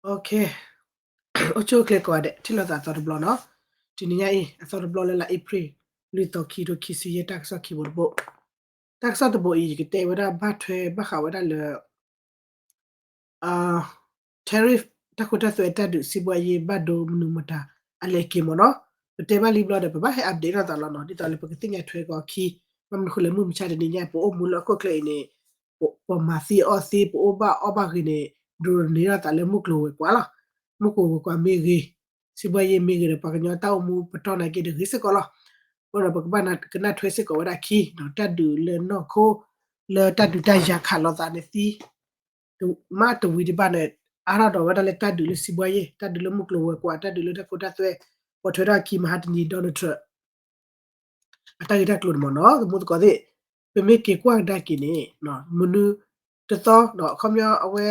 အိၣ်ဆူၣ်အိၣ်ချ့ကိးဂၤဒဲး ထံၣ်လိာ်သးအသီတဘျီနီၤ. တနံၤညါအံၤ အသီတဘျီလၢလါအ့ဖြ့ၣ် လွံၢ်သီခံ ထိခံဆံယဲၢ် တၢ်ကစီၣ်ခံဘိတဘိ. တၢ်ကစီၣ်တဘိအံၤ ယကတဲဝဲဒၣ်ဘၣ်ထွဲဘၣ်ဃးဝဲဒၣ်လၢ tariff တၢ်ခိတၢ်သွဲတၢ်ဒုး စံးဘှါယ့ဘၣ်ဒိမနုၤမတၤ အလဲၤက့ၤမ့ၢ်နီၤ. ပတဲဘၣ်လံဘျီဒီး ပဘၣ်ဟဲ update ထီၣ်သးလီၤနီၤ. ဒ်သိးလၢပကသ့ၣ်ညါထွဲကီးခံ, ဘၣ်မနုၤဃိလဲၣ် မုၢ်မဆါတနံၤညါ ပအိၣ်မူလၢဟီၣ်ခိၣ်ချၢအံၤန့ၣ် ပမၤသံအီၣ်သ့ ပအိၣ်ဘၣ်အီၣ်ဘၣ်ဂ့ၤန့ၣ် ဒိးန့ၢ်ထီၣ်သးလၢမုၢ်ကျိၤဝဲၤကွာ်လီၤ. မုၢ်ကျိၤဝဲၤကွာ်မ့ၢ်ဂ့ၤ, စံးဘှါယ့မ့ၢ်ဂ့ၤဒီး ပှၤကညီတၢ်အိၣ်မူပတီၢ်နာ်က့ဒီးဂ့ၤစ့ၢ်ကီးလီၤ. အဃိဒီးပကဘၣ်ကနၣ်ထွဲစ့ၢ်ကီးဝဲဒၣ်ခံနီၤ, တၢ်ဒုးလၢနီၢ်ခိ လၢတၢ်ဒုးတၢ်ယၤခးလိာ်သးန့ၣ်သံ မ့ၢ်တဝံၤတဘၣ်န့ၣ် အါထီၣ်ဒီးဝဲဒၣ်လၢတၢ်ဒုးလၢစံးဘှါယ့, တၢ်ဒုးလၢမုၢ်ကျိၤဝဲၤကွာ်, တၢ်ဒုးလၢတၢ်ခိတၢ်သွဲ, ပိာ်ထွဲထီၣ်ခံမဟါတနံၤ Donald Trump အတၢ်ဂ့ၢ်တၢ်ကျိၤန့ၣ်မ့ၢ်နီၤ. သမူသကိးသ့ၣ်, ပမ့ၢ်က့ၤကွၢ်ကဒါက့ၤန့ၣ် မနုၤတသီဒီး အခီပညီအဝဲ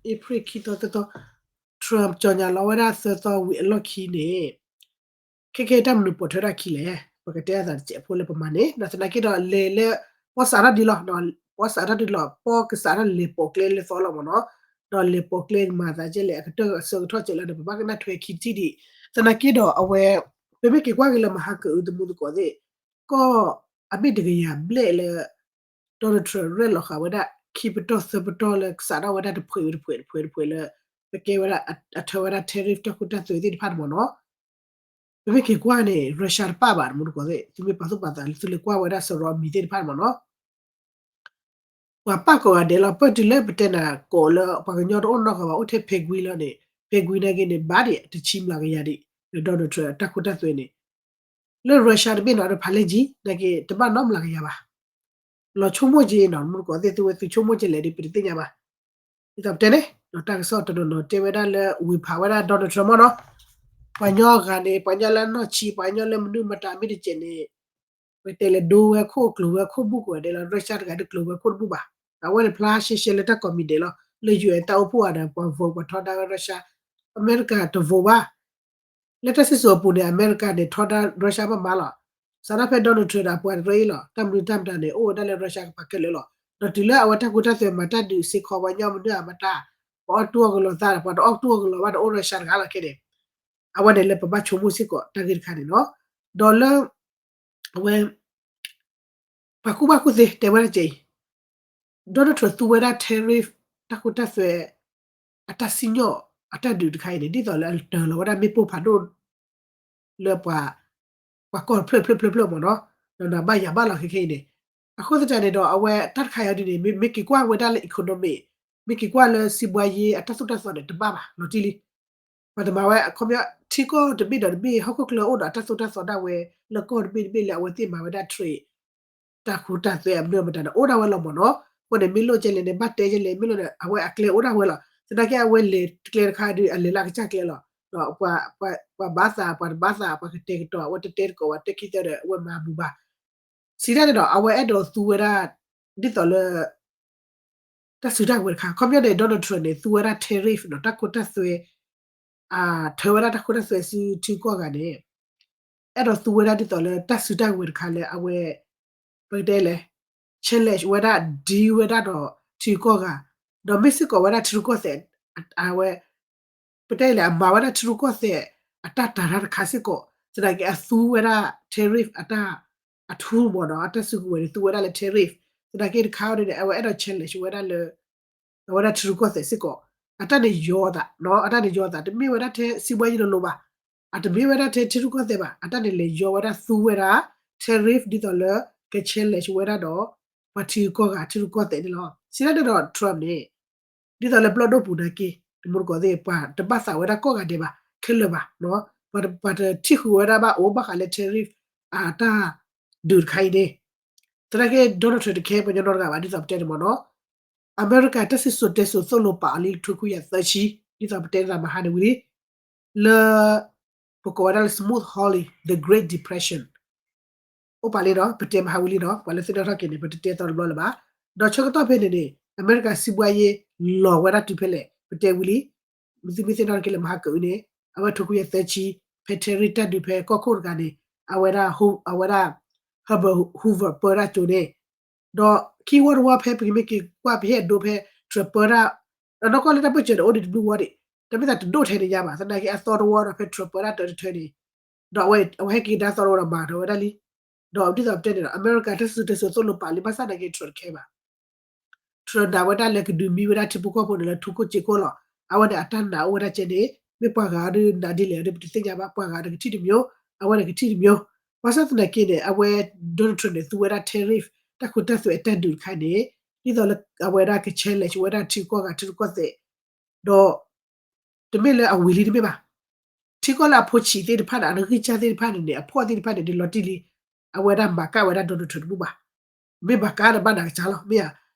အ့ဖြ့ၣ် ခံသီသၢသီ, Trump ကၠီၣ်ညါလီၤဝဲဒၣ်သၢသီဝံၤအလီၢ်ခံန့ၣ် ခဲကဲတၢ်မနုၤပိာ်ထွဲထီၣ်ခံလဲၣ်, ပကတဲအသးတစဲးဖိလၢပမၤန့ၣ် သနာ်က့ဒီးလဲၤလၢ ပီၢ်စးထီၣ်ဒ်လီၤ, ပီၢ်စးထီၣ်ဒ်လီၤ, ပီၢ်ကစးထီၣ်လဲၤပိာ်ကျဲလၢသီလီၤမ့ၢ်နီၤ, ဒီးလဲၤပိာ်ကျဲမၤသးကဲလဲၣ် အကတၢၢ်အဆၢကထီၣ်ကဲလဲၣ်န့ၣ် ပဘၣ်ကနၣ်ထွဲခံထံၣ်ဒံး. သနာ်က့ဒီးအဝဲ ပမ့ၢ်က့ၤကွၢ်က့ၤလၢမဟါကအု သမူသကိးသ့ၣ်, ကီၢ်အဘ့ၣ်တကယၤဘျဲၣ်လၢ Donald Trump ရဲၣ်လီၤဃာ်ဝဲဒၣ် ခံပတီၢ်သၢပတီၢ်လၢကစးထီၣ်ဝဲဒၣ်တဖှဲးတဖှဲးတဖှဲးတဖှဲးလၢ ပကဲဝဲဒၣ် အထၢဝဲဒၣ် tariff တၢ်ခိတၢ်သွဲသ့ၣ်တဖၣ်န့ၣ်မ့ၢ်နီၤ. ပမ့ၢ်က့ၤကွၢ်န့ၣ် Russia တပၣ်ဘၣ် သမူသကိးသ့ၣ်, သုမ့ၢ်ပာ်သူၣ်ပာ်သးလၢသုလဲၤကွၢ်ဝဲဒၣ်စရီမံၤသ့ၣ်တဖၣ်န့ၣ်မ့ၢ်နီၤ. ပှၤပာ်ကိးဂၤဒဲးလီၤ, ပတုၤလၢပတဲနၤကိးလၢပှၤကညီတအိၣ်နီတဂၤဘၣ် အိၣ်ထဲဖဲကွံလီၤန့ၣ်, ဖဲကွံနာ်က့န့ၣ် ဘၣ်ဒံးတဆံမျးကယၤဒံး, ဒီး Donald Trump တၢ်ခိတၢ်သွဲန့ၣ် လၢ Russia တဘ့ၣ်နီၤ ဒီးဖးလဲၢ်ကံ နာ်က့တဘၣ်နီတမျးကယၤဘၣ်. လီၤဆိကမိၣ်က့ၤနီၤ သမူသကိးသ့ၣ်, သုဝဲသုဆိကမိၣ်က့ၤလဲၣ်ဒီး ပတသ့ၣ်ညါဘၣ်. ဒ်သိးပတဲန့ၣ် ဒီးတၢ်ကစီၣ်တနီၤနီၤတဲဝဲဒၣ်လၢ ဝံၤဖးဝဲဒၣ် Donald Trump မ့ၢ်နီၤ, ပှၤကညီအဂၤန့ၣ် ပှၤကညီလၢနီၢ်ဆံး ပှၤကညီလၢမနုၤမတၤမ့ၢ်တကဲးန့ၣ် ပတဲလဲၤဒိဝဲခိၣ်ကျိၤဝဲခိၣ်ဘူၣ်ကိးဂၤဒဲးလီၤ. Russia တဂၤဒီးကျိၤဝဲခိၣ်တဘူၣ်ဘၣ်. အဝဲန့ၣ်ဖျါရှဲရှဲလၢတၢ်ကိးမံၤဒဲးလီၤ. လၢ ယူၣ်အဲၣ် တၢ်အိၣ်ဖှိၣ်အဂၤဒီး ပှၤ vote ပှၤထီဒါဝဲ Russia, အမဲရကၤတ vote ဘၣ်. လၢတၢ်စံၣ်စိၤအပူၤန့ၣ် အမဲရကၤန့ၣ် ထီဒါ Russia ဘၣ်မးလီၤ. စးထီၣ်ဖဲ Donald Trump ဒီးပှၤတရၢအံၤလီၤ တၢ်မနုၤတၢ်မတၤန့ၣ် အိၣ်ဝဲဒၣ်လၢ Russia ကပၤခဲလၢာ်လီၤ. ဒီးတုၤလၢအဝဲတၢ်ခိတၢ်သွဲမၤတၢ်ဒုးစ့ၢ်ကီး ပှၤကညီမနုၤအမတၤ, ပှၤအီၣ်တူၢ်အီၣ်ကလီၤသးဒီး ပှၤတအီၣ်တူၢ်အီၣ်ကလီၤဘၣ်ဒီး အိၣ် Russia တဂၤလီၤခဲန့ၣ်, အဝဲန့ၣ်လၢပဘၣ်ဆိကမိၣ်စ့ၢ်ကီးတၢ်ဂ့ၢ်တခါန့ၣ်လီၤ. ဒီးလၢ အဝဲ ပှၤကူၣ်ဘၣ်ကူၣ်သ့တဲဝဲဒၣ်ကဲအံၤ, Donald Trump သူဝဲဒၣ် tariff တၢ်ခိတၢ်သွဲ အတၢ်စံၣ်ညီၣ်အတၢ်ဒုးတခါအံၤန့ၣ် ဒ်သိးလၢအတၢၤလီၤဝဲဒၣ်မ့ၣ်ပိၢ်ဖးဒိၣ် လၢပှၤ ပှၤကီၢ်တဖျၢၣ်ဖျၢၣ်ဖျၢၣ်ဖျၢၣ်မ့ၢ်နီၤ, ဒီးနၤဘၣ်ယၤဘၣ်လီၤခဲခဲအံၤန့ၣ်. အဃိသတးန့ၣ်ဒီး အဝဲတၢ်တခါအံၤဒ်န့ၣ် မ့ၢ်က့ၤကွၢ်ဝဲဒၣ်လၢ economic, မ့ၢ်က့ၤကွၢ်လၢစံးဘှါယ့အတၢ်သိၣ်တၢ်သီန့ၣ် တဘၣ်ဘၣ်လီၤတံၢ်လံ. ပှၤတမၤဝဲ အခီပညီ ထံကီၢ်တဘ့ၣ်ဒီးတဘ့ၣ် ဟီၣ်ခိၣ်ချၢအိၣ်ဒီးအတၢ်သိၣ်တၢ်သီဒၣ်ဝဲ လၢကီၢ်တဘ့ၣ်တဘ့ၣ်လၢအဝဲသ့ၣ်မၤဝဲဒၣ် trade တၢ်ခိတၢ်သွဲအမနုၤမတၤန့ၣ် အိၣ်ဒၣ်ဝဲလီၤမ့ၢ်နီၤ. အဃိန့ၣ် မ့ၢ်လိၣ်ကဲလဲၣ်န့ၣ် ဘၣ်တဲကဲလဲၣ် မ့ၢ်လိၣ်န့ၣ် အဝဲအကျဲအိၣ်ဒၣ်ဝဲလီၤ. သနာ်က့အဝဲလဲၤကျဲတခါဒီး အလဲၤလၢအကစၢ်ကျဲလီၤ. ဒီးပှၤဘၣ်သး ပှၤတဘၣ်သး ပှၤကတဲာ်ကတီၤ အဝဲတတဲသကိးဘၣ် တဲခံသၢဒီး အဝဲမၤဘူးဘၣ်. စံးတၢ်န့ၣ်ဒီး အဝဲအဲၣ်ဒိးသူဝဲဒၣ် ဒ်သိးလၢ တၢ်စုတၢ်ကဝဲၤတခါ ခီပညီန့ၣ် Donald Trump န့ၣ် သူဝဲဒၣ် tariff ဒီးတၢ်ခိတၢ်သွဲ ထၢဝဲဒၣ်တၢ်ခိတၢ်သွဲဆူထံကီၢ်ဂၤန့ၣ် အဲၣ်ဒိးသူဝဲဒၣ်ဒ်သိးလၢတၢ်စုတၢ်ကဝဲၤတခါလၢအဝဲ ပကတဲလဲၣ် challenge ဝဲဒၣ် deal ဝဲဒၣ်ဒီးထံကီၢ်ဂၤ ဒီးမ့ၢ်စ့ၢ်ကီးဝဲဒၣ်ထံရူၢ်ကီၢ်သဲး အဝဲ ပတဲလဲၣ် အမၤဝဲဒၣ်ထံရူၢ်ကီၢ်သဲးအတၢ်တာ်တၢ်တခါစ့ၢ်ကီး သနာ်က့အသူဝဲဒၣ် tariff အတၢ် အထူမ့ၢ်နီၤ အတၢ်စုကဝဲၤန့ၣ် သူဝဲဒၣ်လၢ tariff သနာ်က့တခါအံၤန့ၣ် အဝဲအဲၣ်ဒိး challenge ဝဲဒၣ်လၢ အဝဲဒၣ်ထံရူၢ်ကီၢ်သဲးစ့ၢ်ကီး အတၢ်န့ၣ်ယီၤအသး အတၢ်န့ၣ်ယီၤအသး တမ့ၢ်ဝဲဒၣ်ထဲစံးဘှါယ့လိၤလိၤဘၣ် အတမ့ၢ်ဝဲဒၣ်ထဲထံရူၢ်ကီၢ်သဲးဘၣ် အတၢ်န့ၣ်လဲၤယီၤဝဲဒၣ်သူဝဲဒၣ် tariff ဒ်သိးလၢ က challenge ဝဲဒၣ်ဒီး ပှၤထံကီၢ်ဂၤထံရူၢ်ကီၢ်သဲးန့ၣ်လီၤ. စံးဒၣ်န့ၣ်ဒီး Trump န့ၣ် ဒ်သိးလၢပျီဒိၣ်ပူၤနာ်က့ တမူတကိးသ့ၣ် ပှၤတဘၣ်သးဝဲဒၣ်ကီၢ်ဂၤဒဲးဘၣ် ခဲလၢာ်ဘၣ် ပှၤတထံၣ်ဃုာ်ဝဲဒၣ်ဘၣ်အိၣ်ဘၣ်ဃးလၢ tariff အတၢ်ဒုးတခါအံၤန့ၣ် သနာ်က့ Donald Trump တခဲပှၤကညီနီတဂၤဘၣ် ဒ်သိးပတဲန့ၣ်မ့ၢ်နီၤ အမဲရကၤတၢ်စံၣ်စိၤတဲစိၤသိၣ်လိပာ်အီၤလံ ထိခွံကယၤသၢဆံ ဒ်သိးပတဲသးမဟါန့ၣ်ဝံၤလံ လၢ ပကိးဝဲဒၣ်လၢ smooth hailing the Great Depression အိၣ်ပာ်လံနီၤ ပတဲမဟါဝံၤလံနီၤ ပှၤလၢသ့ၣ်နီၣ်ထီၣ်က့ၤန့ၣ် ပတတဲသီတဘျီလၢၤဘၣ်. ဒီးဆၢကတီၢ်ဖဲန့ၣ်န့ၣ် အမဲရကၤစံးဘှါယ့လီၤဝဲဒၣ်တုၤဖဲလဲၣ် ပတဲဝံၤလံ မ့ၢ်သုမ့ၢ်သ့ၣ်နီၣ်ထီၣ်က့ၤလၢမဟါကအုန့ၣ် အဝဲထိခွံကယၤသၢဆံ ဖဲ tariff တၢ်ဒုးဖဲကီၢ်ခိၣ်တဂၤန့ၣ် အဝဲဒၣ် အဝဲဒၣ် Herbert Hoover ပၢတၢ်ကၠိန့ၣ် ဒီးခံဝီတဝီဖဲပကမ့ၢ်က့ၤကွၢ်ပဟဲအဒိဖဲ Trump ပၢတၢ် ဒီးနီၢ်ကီၢ်လၢတၢ်ပၢၢ်စၢၤန့ၣ် အိၣ်ဒံးတဘျုးဝီဒံး တမ့ၢ်သးတဒိၣ်ထဲန့ၣ်ညါဘၣ်, သနာ်က့အသီတဝီဒီးဖဲ Trump ပၢဒၣ်တၢတထၢန့ၣ်, ဒီးအဝဲဟဲက့ၤကဒါသီတဝီဒီးမၤထီၣ်ဝဲဒၣ်လံ. ဒီးဒ်သိးပတဲန့ၣ်ဒီး အမဲရကၤတၢ်စံၣ်စိၤတဲစိၤသိၣ်လိပာ်လံ ဘၣ်ဆၣ်သနာ်က့ Trump တခဲဘၣ်. Trump နာ်ဝဲဒၣ်လၢကဒုးမံဝဲဒၣ်ထံဖိကီၢ်ဖိန့ၣ်လၢထူခိၣ်စ့ခိၣ်လီၤ. အဝဲန့ၣ်အတၢ်နာ်အိၣ်ဝဲဒၣ်ကဲန့ၣ်, မ့ၢ်ပှၤဂၤအီၤဒုးနာ်ဒ်လဲၣ်ဒီးပတသ့ၣ်ညါဘၣ်, ပှၤဂၤတကထံၣ်တမျိုး, အဝဲန့ၣ်ကထံၣ်တမျိုး. ဘၣ်ဆၣ်သနာ်က့န့ၣ် အဝဲ Donald Trump န့ၣ် သူဝဲဒၣ် tariff တၢ်ခိတၢ်သွဲအတၢ်ဒုးတခါန့ၣ်, ဒ်သိးလၢအဝဲဒၣ်က challenge ဝဲဒၣ်ထံကီၢ်ဂၤထံကီၢ်သဲး, ဒီး တမ့ၢ်လၢအဝံၤလံတမ့ၢ်ဘၣ်. ထံကီၢ်လၢအဖိဆံးသ့ၣ်တဖၣ်န့ၣ် အဂံၢ်စၢ်သ့ၣ်တဖၣ်န့ၣ်န့ၣ် အဖှီၣ်သ့ၣ်တဖၣ်န့ၣ် ဒ်လီၤတံၢ်လံ, အဝဲဒၣ်မၤကၣ်ဝဲဒၣ် Donald Trump တဘူၣ်ဘၣ်. မ့ၢ်ဘၣ်ကါဒီးဘၣ်နၤကစၢ်လီၤ မ့ၢ်ဧါ.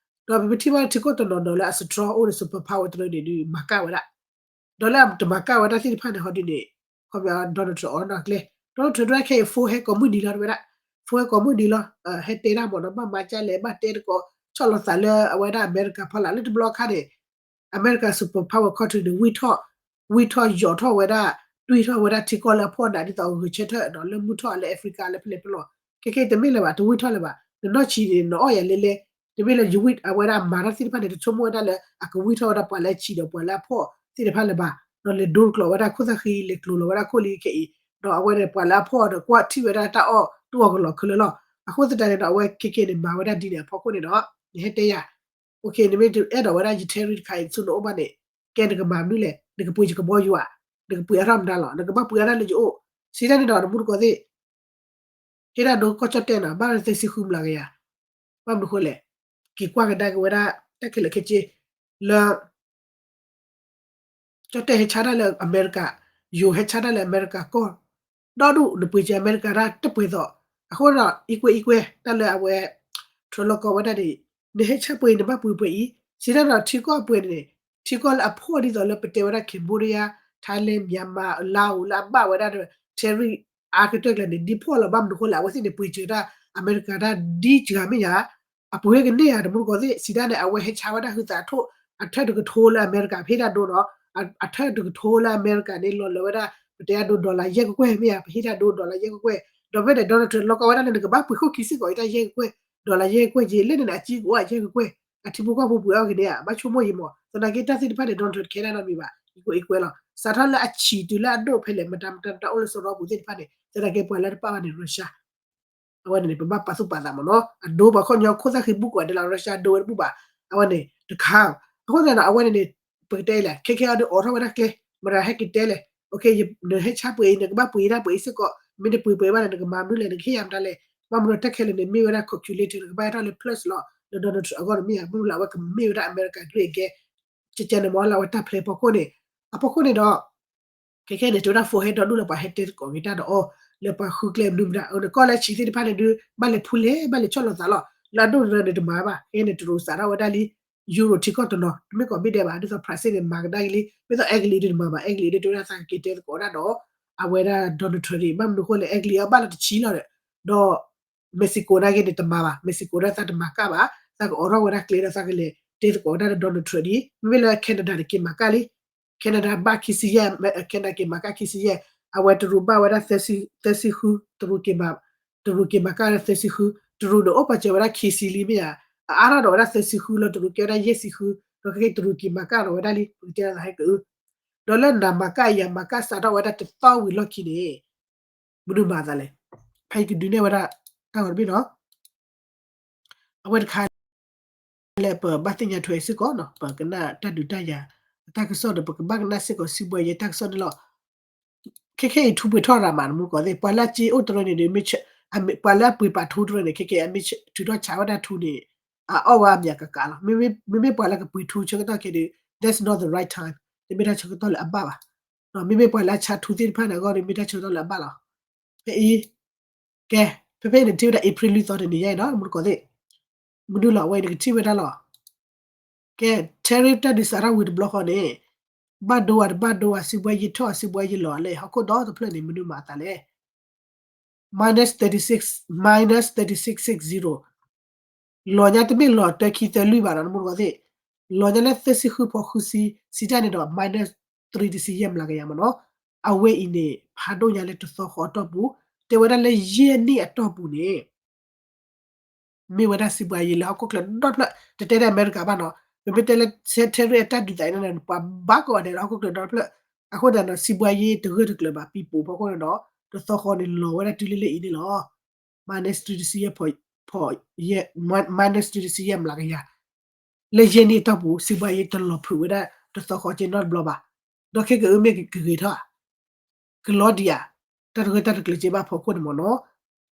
ဒီးပမ့ၢ်ထံၣ်ဘၣ်ထံကီၢ်တနီၤနီၤလၢအ strong အိၣ်ဒီး superpower တရၢန့ၣ်ဒုး မၤကၣ်ဝဲဒၣ်, ဒီးလၢတမၤကၣ်ဝဲဒၣ်သ့ၣ်တဖၣ်န့ၣ် ဟီဒ်န့ၣ်, ခီပညီ Donald Trump အီၣ်နီၢ်ကျဲ, Donald Trump ဒၣ်ခဲအံၤ phone ဟဲကိးမုၢ်နံၤလီၤတဝဲဒၣ်, phone ဟဲကိးမုၢ်နံၤလီၤ, ဟဲတဲတၢ်မ့ၢ်နီၤ ဘၣ်မၤကၢ်လဲၣ် ဘၣ်တဲတကိး ဆီၣ်လီၤသးလၢအဝဲဒၣ်အမဲရကၤဖီလာ် လၢတဘျီခါန့ၣ် အမဲရကၤ superpower country န့ၣ် ဝံၢ်ထီၣ်, ဝံၢ်ထီၣ်ယိးထီၣ်ဝဲဒၣ်, တွံၢ်ထီၣ်ဝဲဒၣ်ထံကီၢ်လၢအဖှီၣ်နး ဒ်သိးဂဲၤဆၢထၢၣ်ဒီးလၢမုၢ်ထီၣ်လၢ Africa လၢဖဲလဲၣ်ဖဲလဲၣ်, ခဲခဲတမ့ၢ်လၢၤဘၣ် တဝံၢ်ထီၣ်လၢၤဘၣ်, နနီၢ်ဆံးန့ၣ် နအီၣ်ယၤလဲလဲ, တမ့ၢ်လၢယဝံၣ်အဝဲဒၣ်မၤတၢ်သ့ၣ်တဖၣ်န့ၣ် တဆိကမိၣ်ဝဲဒၣ်လၢ အကဝံၢ်ထီၣ်ဝဲဒၣ်ပှၤလၢအဆံးဒီးပှၤလၢအဖှီၣ်သ့ၣ်တဖၣ်လၢၤဘၣ်, ဒီးလဲၤဒိတကျိးဝဲဒၣ်ခိၣ်သၣ်ဃံ လဲၤကျိၤလီၤဝဲဒၣ်ခိၣ်လံခဲအံၤ, ဒီးအဝဲန့ၣ်ပှၤလၢအဖှီၣ်ဒီးကွၢ်ထံၣ်ဝဲဒၣ်တၢ်အီၣ်တူၢ်အီၣ်ကလီၤခဲလၢာ်လီၤ. အဃိသတးန့ၣ်ဒီး အဝဲခဲခဲန့ၣ် မၤဝဲဒၣ်ဒ်န့ၣ်အဖီခိၣ်န့ၣ်ဒီး နဟဲတဲယၤ နမ့ၢ်တအဲၣ်ဒိးဝဲဒၣ်ယ tariff တခါအံၤဆူနအိၣ်ဘၣ်န့ၣ်, ကဲနကမၤမနုၤလဲၣ်, နကပှ့ၤယကဘီယူၤဧါ, နကပှ့ၤအါထီၣ်မတၤလီၤ, နကဘၣ်ပှ့ၤအါထီၣ်လၢယအိၣ်, စံးတၢ်န့ၣ်ဒီး တမူတကိးသ့ၣ်, ဟ့ၣ်တၢ်ဒိကီၢ်ကၠီၣ်တဲၣ်နီၤ ဘၣ်လၢသၢဆံဃုမျးကယၤ, ဘၣ်မနုၤဃိလဲၣ်, က့ၤကွၢ်ကဒါက့ၤဝဲဒၣ် တၢ်ခဲလၢာ်ခဲဆ့ လၢ ကၠီၣ်တဲၣ်ဟဲဆါတၢ်လၢအမဲရကၤ, ယိၤဟဲဆါတၢ်လၢအမဲရကၤကီၢ်, ဒီဒူၣ် နပှ့ၤက့ၤအမဲရကၤတၢ်တပှဲၤသိး, အဃိဒီး equal equal တၢ်လၢအဝဲ ထြၢလီၤကီဝဲဒၣ်န့ၣ်, နဟဲဆါပှ့ၤအံၤ နဘၣ်ပှ့ၤပှဲၤအံၤ, စံးတၢ်ဒီးထံကီၢ်အပှဲၤန့ၣ်, ထံကီၢ်လၢအဖှီၣ်ဒ်သိးလၢပတဲဝဲဒၣ် Cambodia, Thailand, Myanmar, Laos လၢအဘၣ်ဝဲဒၣ်ဒီး tariff အါကတၢၢ်ကျဲန့ၣ် ဒ်ဖှီၣ်လီၤ ဘၣ်မနုၤဃိလဲၣ် အဝဲသ့ၣ်န့ၣ် ပှ့ၤစၢၤတၢ်အမဲရကၤတၢ်ဒ်စှၤမ့ၢ်ယၤ အပှ့ၤကန့ၢ်ဧါ တမူတကိးသ့ၣ် စံးတၢ်န့ၣ် အဝဲဟဲဆါဝဲဒၣ်ဟုသးထိၣ် အထၢၣ်တကထိလၢအမဲရကၤ ပဟ့ၣ်တၢ်ဒိဒီး အထၢၣ်တကထိလၢအမဲရကၤန့ၣ် လီၤလၢဝဲဒၣ် ပတဲအဒိ dollar ယဲၢ်ကကွဲၢ်မ့ၢ်ဧါ ပဟ့ၣ်တၢ်ဒိ dollar ယဲၢ်ကကွဲၢ် ဒီးဖဲန့ၣ် Donald Trump လီၤကီဝဲဒၣ်လၢနကဘၣ်ပှ့ၤခိၣ်ခံစ့ၢ်ကီး ယတၢ်ယဲၢ်ကကွဲၢ် dollar ယဲၢ်ကကွဲၢ်က့ၤ လၢန့ၣ်န့ၣ် အကံကအိၣ်အယဲၢ်ကကွဲၢ် အထံဖိကီၢ်ဖိပှ့ၤအီၣ်က့ၤန့ၣ်ဧါ ဘၣ်ဆိကမိၣ်ယံၤမး သနာ်က့တၢ်သ့ၣ်တဖၣ်န့ၣ် Donald Trump တခဲဒၣ်နီတမံၤဘၣ် equal equal လီၤ စးထီၣ်လၢအဆံးတုၤလၢအဒိၣ်ဖဲလဲၣ် မတၤမတၤမတၤအိၣ်လၢစီၤရီပူၤသ့ၣ်တဖၣ်န့ၣ် သနာ်က့ပှၤလၢတပာ်ဘၣ်န့ၣ် Russia အဝဲန့ၣ်န့ၣ် ပဘၣ်ပာ်သူၣ်ပာ်သးမးနီၤ အဒိပှၤခီၣ်ညီခိၣ်သၣ်ဃံဘူၣ်ကွၢ်ဒဲးလီၤ Russia ဒိဝဲတဘူၣ်ဘၣ် အဝဲန့ၣ်တခါ အဃိသတးဒီး အဝဲန့ၣ်န့ၣ် ပကတဲလဲၣ် ခဲခဲအံၤဒုးအိးထီၣ်ဝဲဒၣ်ကျဲ မတၤဟဲက့ၤတဲလဲၣ် နဟဲဆါပှ့ၤအံၤ နကဘၣ်ပှ့ၤတၢ်ပှ့ၤအံၤစ့ၢ်ကီး မ့ၢ်တပှ့ၤပှ့ၤဘၣ်န့ၣ် နကမၤမနုၤလဲၣ် နကဟ့ၣ်ယၤမတၤလဲၣ် ဘၣ်မနုၤတၢ်ခဲလၢာ်န့ၣ် မ့ၢ်ဝဲဒၣ် calculator နကဘၣ်ဟဲထီၣ်လၢ plus လီၤ လၢ Donald Trump အဂီၢ်န့ၣ်မ့ၢ်ဧါ မ့ၢ်လၢအဝဲကမ့ၢ်ဝဲဒၣ် America အဂ့ၢ်အကျိၤ ကကဲန့ၣ်မ့ၢ်လၢအဝဲတၢ်ဖျဲးဖီခိၣ်န့ၣ် အဖီခိၣ်န့ၣ်ဒီး ခဲခဲန့ၣ် တဲဝဲဒၣ် phone ဟဲဒီဒူၣ်လၢပှၤဟဲတဲသကိးက့ၤတၢ်ဒီးအီၤ လၢပှၤဃုကျဲမနုၤမတၤ အၢ နကီၢ်လၢဆံးသ့ၣ်တဖၣ်န့ၣ်ဒုး ဘၣ်လဲၤဖူလဲၣ် ဘၣ်လဲၤဆီၣ်လီၤသးလီၤ လၢအဒိၣ်တရၢန့ၣ်တမၤဘၣ် ခဲန့ၣ် တရူးစးထီၣ်ဝဲဒၣ်လံ Europe ထံကီၢ်တနီၤ တမ့ၢ်ကိးဘ့ၣ်ဒဲးဘၣ် ဒ်သိး France န့ၣ် မၤကဒါက့ၤလံ မ့ၢ်သိး Italy ဒုးတမၤဘၣ် Italy ဒုးတဲဝဲဒၣ်သးကက့ၤတဲသကိးဒၣ်ဒီး အဝဲဒၣ် Donald Trump န့ၣ် ဘၣ်မနုၤဃိလဲၣ် Italy အဘၣ်လီၤတဆံလီၤဒီး Mexico နာ်က့န့ၣ် တမၤဘၣ် Mexico ဒၣ်သးတမၤကၣ်ဘၣ် သးကအိးထီၣ်ဝဲဒၣ်ကျဲဒီးသးကလဲၤတဲသကိးဝဲဒၣ်ဒီး Donald Trump ဒ် မ့မ့ၢ်လၢ Canada န့ၣ် က့ၤမၤကၣ်လံ Canada ဘၣ်ခံဆံယဲၢ် Canada က့ၤမၤကၣ်ခံဆံယဲၢ် အဝဲတရူးဘၣ်ဝဲဒၣ်သၢဆံဃု တရူးက့ၤမၤ တရူးက့ၤမၤကၣ်ဝဲဒၣ်သၢဆံဃု တရူးန့ၣ်အိၣ်ပာ်စၢၤဝဲဒၣ်ခံဆံလံမ့ၢ်ဧါ အအါထီၣ်ဒီးဝဲဒၣ်သၢဆံဃုလီၤ တရူးကဲဝဲဒၣ်ယဲၢ်ဆံဃု ဒီးခဲက့ၤတရူးက့ၤမၤကၣ်ဒီးဝဲဒၣ်လံ ပကတဲလီၤသးဟဲက့ၤ ဒီးလၢနၤမၤကၣ်ယၤမၤကၣ်စးထီၣ်ဝဲဒၣ်တသီဝံၤလီၢ်ခံန့ၣ် မနုၤမၤသးလဲၣ် ဖဲယကဒုးနဲၣ်ဝဲဒၣ် တၢ်ဂီၤတဘ့ၣ်နီၤ အဝဲတခါ လၢပဘၣ်သ့ၣ်ညါထွဲစ့ၢ်ကီးနီၤ ပကနၣ်တၢ်ဒုးတၢ်ယၤ အတၢ်ကစီၣ်ဒီး ပကဘၣ်ကနၣ်စ့ၢ်ကီး စီးပွားရေး တၢ်ကစီၣ်န့ၣ်လီၤ. ခဲခဲအံၤထူပှဲၤထီၣ်ရၤမး နမူကီၢ်သ့ၣ် ပှၤလၢအစ့အိၣ်တရၢန့ၣ်ဒီး ပှၤလၢအပှ့ၤပာ်ထူတရၢန့ၣ် ခဲခဲအံၤ မ့ၢ်ထုးထီၣ်ဆးဝဲဒၣ်ထူန့ၣ် အအီၣ်ဝဲအါမးကကးလီၤ. မ့မ့ၢ်ပှၤလၢကပှ့ၤထူဆၢကတီၢ်ခဲဒီး that's not the right time တမ့ၢ်တၢ်ဆၢကတီၢ်လၢအဘၣ်ဘၣ်. မ့မ့ၢ်ပှၤလၢအဆါထူသ့ၣ်တဖၣ်န့ၣ်အဂီၢ်ဒီး မ့ၢ်တၢ်ဆၢကတီၢ်လၢအဘၣ်လီၤ. ဖဲအံၤ ကဲ ဖဲဖဲန့ၣ်ထံၣ်ဝဲဒၣ် April လွံၢ်သီတနံၤညါအံၤနီၤ မူတကိးသ့ၣ် မနုၤလီၤ အဝဲအံၤနကထံၣ်ဝဲဒၣ်လီၤ. ကဲ tariff တၢ်ဒုးစးထီၣ်ဝံၤတဘျီဃီန့ၣ် ဘၣ်ဒိဧါတဘၣ်ဒိဧါ စီးပွားရေးထီၣ် စီးပွားရေးလီၤ လၢဟီၣ်ခိၣ်ဒီတဖျၢၣ်န့ၣ် မနုၤမၤအသးလဲၣ်. minus thirty six minus thirty six six zero လီၤညါတမ့ၢ်လီၤတၢခံသၢလွံၢ်ဘၣ်ဒီး နမူတကိးသ့ၣ် လီၤညါလၢသၢဆံဃုဖီဃုဆံ စံးတၢ်န့ၣ်ဒီး minus three တဆံယဲၢ်မျးကယၤမးနီၤ အဝဲအံၤန့ၣ် ဖးဒိၣ်ညါလၢတသီဃီအတီၢ်ပူၤ တဲဝဲဒၣ်လၢယဲၢ်နံၣ်အတီၢ်ပူၤန့ၣ် မ့ၢ်ဝဲဒၣ်စီးပွားရေးလၢဟီၣ်ခိၣ်ချၢဒီဖျၢၣ် တတဲဒၣ်အမဲရကၤဘၣ်နီၤ ပမ့ၢ်တဲလၢ tariff အတၢ်ဒုးသးအံၤန့ၣ် ပှၤဘၣ်ကိးဂၤဒဲးလၢဟီၣ်ခိၣ်ချၢဒီဖျၢၣ်, အဃိန့ၣ်ဒီး စံးဘှါယ့တဂၢၢ်တကျၢၤဘၣ် ပံၤပိာ်ဖီခိၣ်န့ၣ်ဒီး တသီဃီန့ၣ်လီၤဝဲဒၣ်တုၤလၢလၢအံၤန့ၣ်လီၤ. minus တဆံယဲၢ်, minus တဆံယဲၢ်မျးကယၤ လၢယဲၢ်နံၣ်အတီၢ်ပူၤ စံးဘှါယ့တလီၤဖုးဝဲဒၣ်တသီဃီက့နီတဘျီဘၣ်. ဒီးခဲကအၢမ့ၢ်ကဂ့ၤထီၣ်ဧါ, ကလီဒံးဧါ, တၢ်တဂၢၢ်တၢ်တကျၢၤက့ဘၣ်ဖီခိၣ်န့ၣ်မ့ၢ်နီၤ.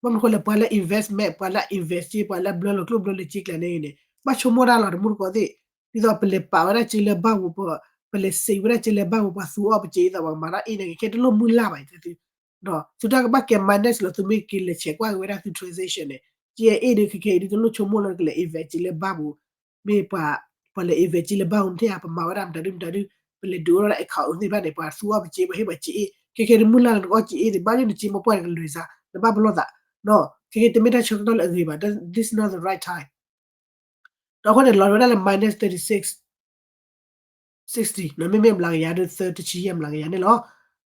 ဘၣ်မနုၤဃိလဲၣ် ပှၤလၢ investment ပှၤလၢ invest က့ ပှၤလၢဘျၢလီၤကျိၣ်ဘျၢလီၤစ့ကျဲန့ၣ်န့ၣ် ဘၣ်ဆိကမိၣ်တၢ်လီၤတမူတကိးသ့ၣ်, ဒ်သိးပလဲၤပာ်ဝဲဒၣ်စ့လၢဘၣ်ပူၤ, ပလဲၤစံးဝဲဒၣ်စ့လၢဘၣ်ပူၤ ပှၤသူအီၣ်ပစ့ ဒ်သိးပှၤမၤတၢ်အ့ၣ်န့ၣ် ခဲတလိၣ်မုၢ်လၢ်ဘၣ် သု သုတၢ်ကဘၣ်ကဲ minus လီၤ သုမ့ၢ်က့ၤလဲၤဆဲးကွၢ်က့ၤဝဲဒၣ်သု transaction န့ၣ် က့အ့ၣ်ဒုးခဲခဲအံၤဒုးတလိၣ်ဆိကမိၣ်လၢကလဲၤ invest စ့လၢဘၣ်ပူၤ, မ့ၢ်ပှၤ, ပှၤလဲၤ invest စ့လၢဘၣ်ပူၤမ့ၢ်ဧါ ပမၤဝဲဒၣ်မတၤဒုမတၤဒု, ပလဲၤဒုးအိၣ်ထီၣ်ဒၣ် account သ့ၣ်တဖၣ်န့ၣ် ပှၤသူအီၣ်ပစ့ ပှၤဟ့ၣ်ပှၤစ့အ့ၣ် ခဲခဲဒုးမုၢ်လၢ်လီၤနကအီၣ်စ့အ့ၣ်သ့ၣ် ဘၣ်န့ၣ်နစ့မိၢ်ပှၢ်န့ၣ်ကလဲၤစး နဘၣ်ပလီၢ်သး, ခဲခဲတမ့ၢ်တၢ်ဆၢကတီၢ်လၢအဂ့ၤဘၣ် this is not the right time. ဒီးအဃိန့ၣ် လီၤဝဲဒၣ်လၢ minus thirty six sixty မ့မ့ၢ်မျးကယၤဒီး သၢတဆံယဲၢ်မျးကယၤန့ၣ်လီၤ.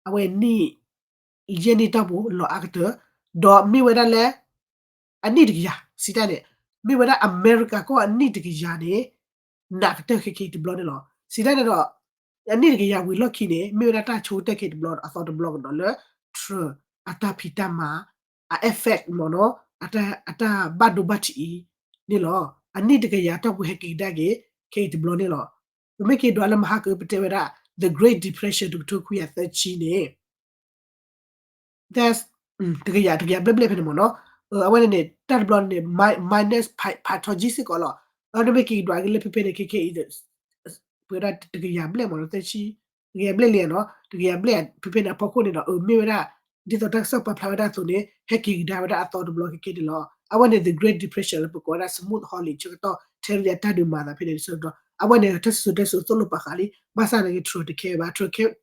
အဝဲနံၣ်, ယဲၢ်နံၣ်တီၢ်ပူၤလီၤအါကတၢၢ်, ဒီးမ့ၢ်ဝဲဒၣ်လၢ အနံၣ်တကယၤ စံးတၢ်န့ၣ်, မ့ၢ်ဝဲဒၣ်အမဲရကၤကီၢ်အနံၣ်တကယၤန့ၣ် နးကတၢၢ်ခဲခဲအံၤတဘျီန့ၣ်လီၤ. စံးတၢ်န့ၣ်ဒီး အနံၣ်တကယၤဝံၤလီၢ်ခံန့ၣ် မ့ၢ်ဝဲဒၣ်တၢ်ဆိကတၢၢ်ခဲအံၤတဘျီဒီး အသီတဘျီကဒီးလၢ Trump အတၢ်ဖံးတၢ်မၤ အ effect မ့ၢ်နီၤ, အတၢ်ဘၣ်ဒိဘၣ်ထံးအံၤန့ၣ်လီၤ. အနံၣ်တကယၤတီၢ်ပူၤဟဲက့ၤကဒါက့ၤ ခဲအံၤတဘျီန့ၣ်လီၤ. ပမ့ၢ်က့ၤဒွးလၢမဟါကပတဲဝဲဒၣ် the Great Depression တကထိခွံကယၤသၢဆံန့ၣ် တကယၤ, တကယၤဘျဲၣ်ဘျဲၣ်ဖဲန့ၣ်မ့ၢ်နီၤ. အဝဲန့ၣ်န့ၣ် တၢ်တဘျီန့ၣ် minus ဖးထီၣ်ကံစ့ၢ်ကီးလီၤ. အဝဲန့ၣ်မ့ၢ်က့ၤဒွးက့ၤလၢဖဲဖဲန့ၣ် ခဲခဲအံၤ ပဝဲဒၣ်တကယၤဘျဲၣ်မ့ၢ်နီၤ သၢဆံ, တကယၤဘျဲၣ်လံနီၤ တကယၤဘျဲၣ်ဖဲဖဲန့ၣ်အဖီခိၣ်န့ၣ်ဒီး အမ့ၢ်ဝဲဒၣ် ဒ်သိးတၢ်ကစီၣ်ပာ်ဖျါဝဲဒၣ်အသိးန့ၣ် ဟဲက့ၤကဒါဝဲဒၣ်အသီတဘျီခဲခဲန့ၣ်လီၤ. အဝဲန့ၣ် the Great Depression လၢပကိးဝဲဒၣ် smooth holiday ဆၢကတီၢ် ထဲရံၣ်အတၢ်ဒုးမၤသးဖဲန့ၣ် ဆၢကတီၢ် အဝဲန့ၣ် တၢ်စံၣ်စိၤတဲစိၤသိၣ်လိပာ်ဃာ်လံ ဘၣ်ဆၣ်သနာ်က့ Trump တခဲဘၣ်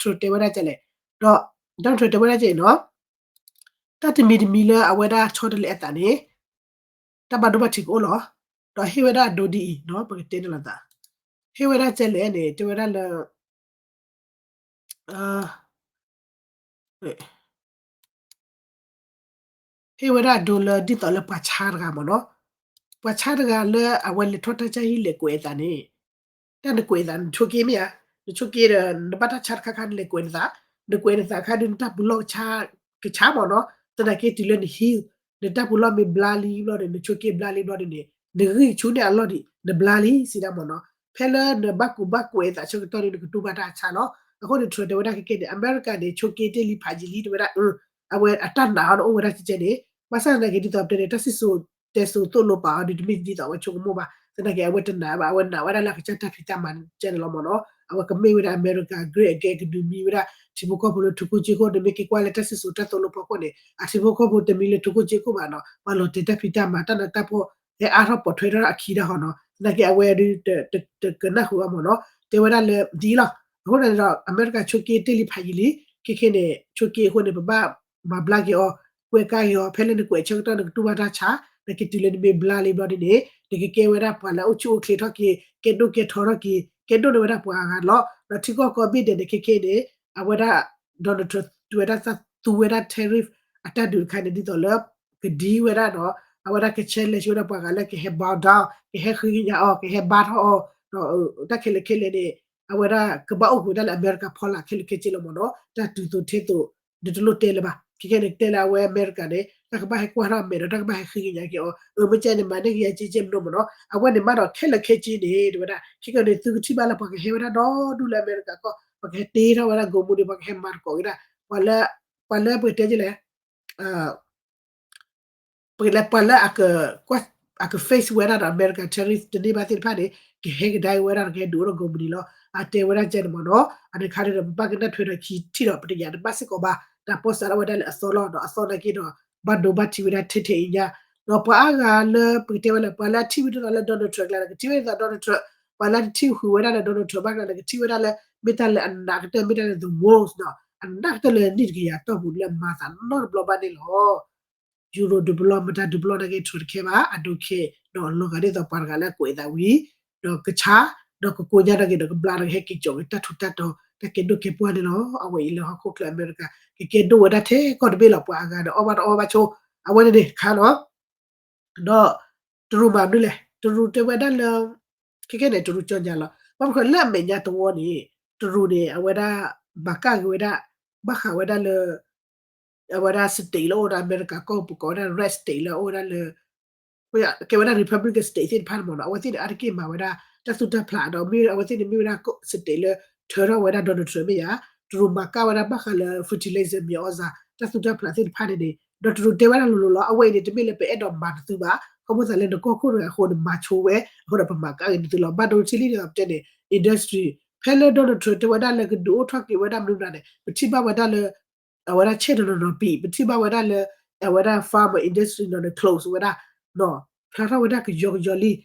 Trump တဲဝဲဒၣ်ကလဲၣ်, ဒီး Donald Trump တဲဝဲဒၣ်ကဲအံၤနီၤ တၢ်တမံၤတမံၤလၢအဝဲဒၣ်ဆီတလဲအသးန့ၣ် တၢ်ဘၣ်ဒိဘၣ်ထံးကအိၣ်လီၤ. ဒီးဟ့ၣ်ဝဲဒၣ်အဒိဒ်အံၤနီၤ ပကတဲန့ၣ်လီၤသး, ဟ့ၣ်ဝဲဒၣ်ကဲလဲၣ်န့ၣ် တဲဝဲဒၣ်လၢ ဟ့ၣ်ဝဲဒၣ်အဒိလၢဒ်သိးလၢပှၤဆါတဂၤမ့ၢ်နီၤ, ပှၤဆါတဂၤလၢအဝဲလဲၤထီၣ်တၢ်ဆါဟံၣ်လဲၤကွဲးအသးန့ၣ်, တၢ်နကွဲးအသးနဆိက့မ့ၢ်ဧါ, နဆိက့ဒီး နဘၣ်တၢ်ဆါတခါခါနလဲၤကွဲးနသး, နကွဲးနသးခါဒုးနတၢ်ပူၤလီၢ်ကဆါ, ကဆါမ့ၢ်နီၤ, သနာ်က့တုၤလၢနဟံၣ်, နတၢ်ပူၤလီၢ်မ့ၢ်ဘျါလံဘျီဒီး နဆိက့ဘျါလံဘျီဒီးန့ၣ် နဂံၢ်ဆူန့ၢ်အလီၢ်ဒံး နဘျါလံစံးဒၣ်မ့ၢ်နီၤ, ဖဲလၢနဘၣ်ကူးဘၣ်ကွဲးအသးဆၢကတီၢ်န့ၣ် နကတူၢ်ဘၣ်တၢ်ဆါလီၤ. အဃိန့ၣ် Trump တဲဝဲဒၣ်ခဲကဲန့ၣ် အမဲရကၤန့ၣ် ဆိက့တ့ၢ်လံဖးယံာ်လံ တဲဝဲဒၣ် အဝဲအတၢ်နာ်အီၤန့ၣ်အိၣ်ဝဲဒၣ်ကဲကဲန့ၣ်, ဘၣ်ဆၣ်သနာ်က့ဒ်သိးပတဲန့ၣ် တၢ်စံၣ်စိၤတဲစိၤသိၣ်လိပာ်အီၤဒုးတမ့ၢ်ဒ်သိးအဝဲဆိကမိၣ်ဘၣ်, သနာ်က့အဝဲတနာ်ဘၣ် အဝဲနာ်ဝဲဒၣ်လၢအကစၢ်တၢ်ဖံးတၢ်မၤကဲန့ၣ်လီၤမ့ၢ်နီၤ, အဝဲကမ့ၢ်ဝဲဒၣ်အမဲရကၤ great again ကဒုးမံဝဲဒၣ် ထံဖိကီၢ်ဖိလၢထူခိၣ်ကၠ့ခိၣ် နမ့ၢ်က့ၤကွၢ်လၢတၢ်စံၣ်စိၤတၢ်သိၣ်လိဖီခိၣ်န့ၣ် အထံဖိကီၢ်ဖိတမံၤလၢထူခိၣ်ကၠ့ခိၣ်ဘၣ်နီၤ, ပှၤလီၤတဲာ်တၢ်ဖံးတၢ်မၤ တၢ်နးတၢ်ဖှီၣ် ဟဲအါထီၣ်ပိာ်ထွဲထီၣ်အခံတၢ်ဟီနီၤ, သနာ်က့အဝဲဒုး တကနၣ်ဃုာ်အီၤမ့ၢ်နီၤ, တဲဝဲဒၣ်လၢဒ်အံၤလီၤ. အဃိန့ၣ်ဒီး အမဲရကၤဆိက့တ့ၢ်လံဖးယံာ်လံ, ခဲခဲန့ၣ် ဆိက့အဃိန့ၣ် ပဘၣ်မၤဘျါက့ၤအီၤ, ကွဲးကါက့ၤအီၤ, ဖဲလၢနကွဲးဆၢကတီၢ်နကတူၢ်ဘၣ်တၢ်ဆါ, သနာ်က့တုၤလၢနမ့ၢ်ဘျါလံဘျီဒ်န့ၣ် နကကဲဝဲဒၣ်ပှၤလၢအအိၣ်ဆူၣ်အိၣ်ချ့ထီၣ်က့ၤ, ကဲဒိၣ်ကဲထီထီၣ်က့ၤ, ကဲဒိၣ်န့ၢ်ဝဲဒၣ်ပှၤအဂၤလီၤ. ဒီးထံကီၢ်ကိးဘ့ၣ်ဒဲးန့ၣ် ခဲခဲန့ၣ် အဝဲဒၣ် Donald Trump ဝဲဒၣ်သူဝဲဒၣ် tariff အတၢ်ဒုးတခါန့ၣ် ဒ်သိးလၢ ကဒ်ဝဲဒၣ်ဒီး အဝဲဒၣ်က challenge ဝဲဒၣ်ပှၤဂၤလၢကဟဲ bow down ကဟဲဃ့ကညးအီၤ ကဟဲဘါထီၣ်အီၤ, ဒီးတၢ်ခဲလၢာ်ခဲဆ့န့ၣ် အဝဲဒၣ်ကဘၣ်အိၣ်ဃုာ်ဝဲဒၣ်လၢအမဲရကၤဖီလာ်ခဲလၢာ်ခဲဆ့လီၤမ့ၢ်နီၤ, တၢ်တုၤသိးထဲသိး ဒုးတလိၣ်တဲလၢၤဘၣ်. ခဲခဲန့ၣ်တဲလၢအဝဲအမဲရကၤန့ၣ် တၢ်ကဘၣ်ဟဲကွၢ်ထီၣ်အမဲာ်ဒီး တၢ်ကဘၣ်ဟဲဃ့ကညးက့ၤအီၤ, အမ့ၢ်ကဲန့ၣ် မၤန့ၢ်က့ၤယၤက့ကဲမနုၤမ့ၢ်နီၤ, အဝဲန့ၣ်မးဒီးခဲလၢာ်ခဲဆ့န့ၣ် တဲဝဲဒၣ် ခဲခဲန့ၣ် သုကထံၣ်ဘၣ်လၢပှၤကဟဲဝဲဒၣ်ဒီဒူၣ်လၢအမဲရကၤကီၢ်, ပှၤကဟဲတ့ထီၣ်ဝဲဒၣ် ကိးမုၢ်န့ၣ် ပှၤကဟဲမၤသကိးက့ၤဒၣ်, ပှၤလၢ ပှၤလၢပကတဲကလဲၣ် ပှၤလၢ ပှၤလၢအက အက face ဝဲဒၣ်ဒီး America tariff တန့ၢ်ဘၣ်သ့ၣ်တဖၣ်န့ၣ် ကဟဲကဒါက့ၤဝဲဒၣ်ဒီးကဟဲဒုးအိၣ်ဒီး company လီၤ. အတဲဝဲဒၣ်ကဲန့ၣ်မ့ၢ်နီၤ, အန့ၣ်ခါန့ၣ်ဒီး ပဘၣ်ကနၣ်ထွဲဒီးခံထံၣ်ဒီး ပတယာ်တဘၣ်စ့ၢ်ကီးဘၣ်, တၢ်ပီၢ်စးထီၣ်ဝဲဒၣ်လၢအသီလီၤ. ဒီးအသီနာ်က့ဒီး ဘၣ်ဒိဘၣ်ထံးဝဲဒၣ်ထဲထဲအံၤညါ, ဒီးပှၤအါဂၤလၢပကတဲဝဲလၢ ပှၤလၢအထံၣ်ဝဲဒၣ်လၢ Donald Trump ကျါဒီး ကထံၣ်ဝဲဒၣ် Donald Trump, ပှၤလၢအတထံၣ်ဃုာ်ဝဲဒၣ်လၢ Donald Trump ဘၣ်ကျါဒီး ကထံၣ်ဝဲဒၣ်လၢ မ့ၢ်တၢ်လၢအနးကတၢၢ် မ့ၢ်တၢ်လၢ the worst နီၤ, အနးကတၢၢ်လၢနံၣ်တကယၤတီၢ်ပူၤလၢမၤသးနီတဘျီဘၣ်န့ၣ်လီၤ. ယူရိၤဒုးပလီၢ် မတၤဒုးပလီၢ်နာ်က့ Trump တခဲဘၣ်, အဒိခဲ ဒီးလီၤဂာ်ဒ်သိးပှၤတဂၤလၢအကွဲးအသးဝံၤ, ဒီးကဆါ, ဒီးကကိညါနာ်က့ဒီးကဘျါဒီးကဟဲက့ၤကၠီၤက့ၤတၢ်ထူးတၢ်တီၤ တၢ်ကဲဒိၣ်ကဲပှၢ်န့ၣ်လီၤ. အဝဲအံၤလၢဟီၣ်ခိၣ်ချၢအမဲရကၤ ကကဲဒိၣ်ဝဲဒၣ်ထဲကီၢ်တဘ့ၣ်လီၤ. ပှၤအဂၤဒီးအီၣ်ဘၣ်တအီဘၣ်ဆိ, အဝဲန့ၣ်န့ၣ်တခါနီၤ. ဒီးတရူးမၤမနုၤလဲၣ်, တရူးတဲဝဲဒၣ်လၢ ခဲခဲန့ၣ် တရူးကၠီညါလီၤ. ဘၣ်မနုၤဃိလၢအမဲာ်ညါတဝီန့ၣ် တရူးန့ၣ် အဝဲဒၣ် ဘၣ်ကၢ်က့ၤဝဲဒၣ် ဘၣ်ဃးဝဲဒၣ်လၢ အဝဲဒၣ် state လၢအိၣ်ဒီးအမဲရကၤကီၢ် ပကိးဝဲဒၣ် red state လၢအအိၣ်ဝဲဒၣ်လၢ ကဲဝဲဒၣ် Republican state သ့ၣ်တဖၣ်န့ၣ်မ့ၢ်နီၤ အဝဲသ့ၣ်န့ၣ် အါတက့ၢ်မၤဝဲဒၣ် တၢ်သူၣ်တၢ်ဖျးဒီး မ့ၢ်အဝဲသ့ၣ်န့ၣ်မ့ၢ်ဝဲဒၣ် state လၢ ထၢထီၣ်ဝဲဒၣ် Donald Trump မ့ၢ်ဧါ, တရူးမၤကၢ်ဝဲဒၣ်ဘၣ်ဃးလၢ fertilizer မ့ၢ်အီစၤ တၢ်သူၣ်တၢ်ဖျးသ့ၣ်တဖၣ်န့ၣ်န့ၣ် ဒီးတရူးတဲဝဲဒၣ်လိၤလိၤလီၤ အဝဲအံၤန့ၣ် တမ့ၢ်လၢပအဲၣ်ဒိးမၤနသုဘၣ် ခီဖျိသးလၢနကီၢ်ခိၣ်တဂၤအဃိန့ၣ် မၤဆိဝဲ အဃိဒီး ပမၤကၢ်က့ၤနသုလီၤ. ဘၣ်ဒိတထံၣ်လံဒီးပတဲန့ၣ် industry ဖဲလၢ Donald Trump တဲဝဲဒၣ်လၢကဒုးအိၣ်ထီၣ်က့ၤဝဲဒၣ်မနုၤမတၤန့ၣ် ပထံၣ်ဘၣ်ဝဲဒၣ်လၢ အဝဲဒၣ်ဆဲးတနီၤနီၤပံာ် ပထံၣ်ဘၣ်ဝဲဒၣ်လၢ အဝဲဒၣ် farm industry နီၤန့ၣ် close ဝဲဒၣ် ဖျါထီၣ်ဝဲဒၣ်ကယီကယီလံ ဒီး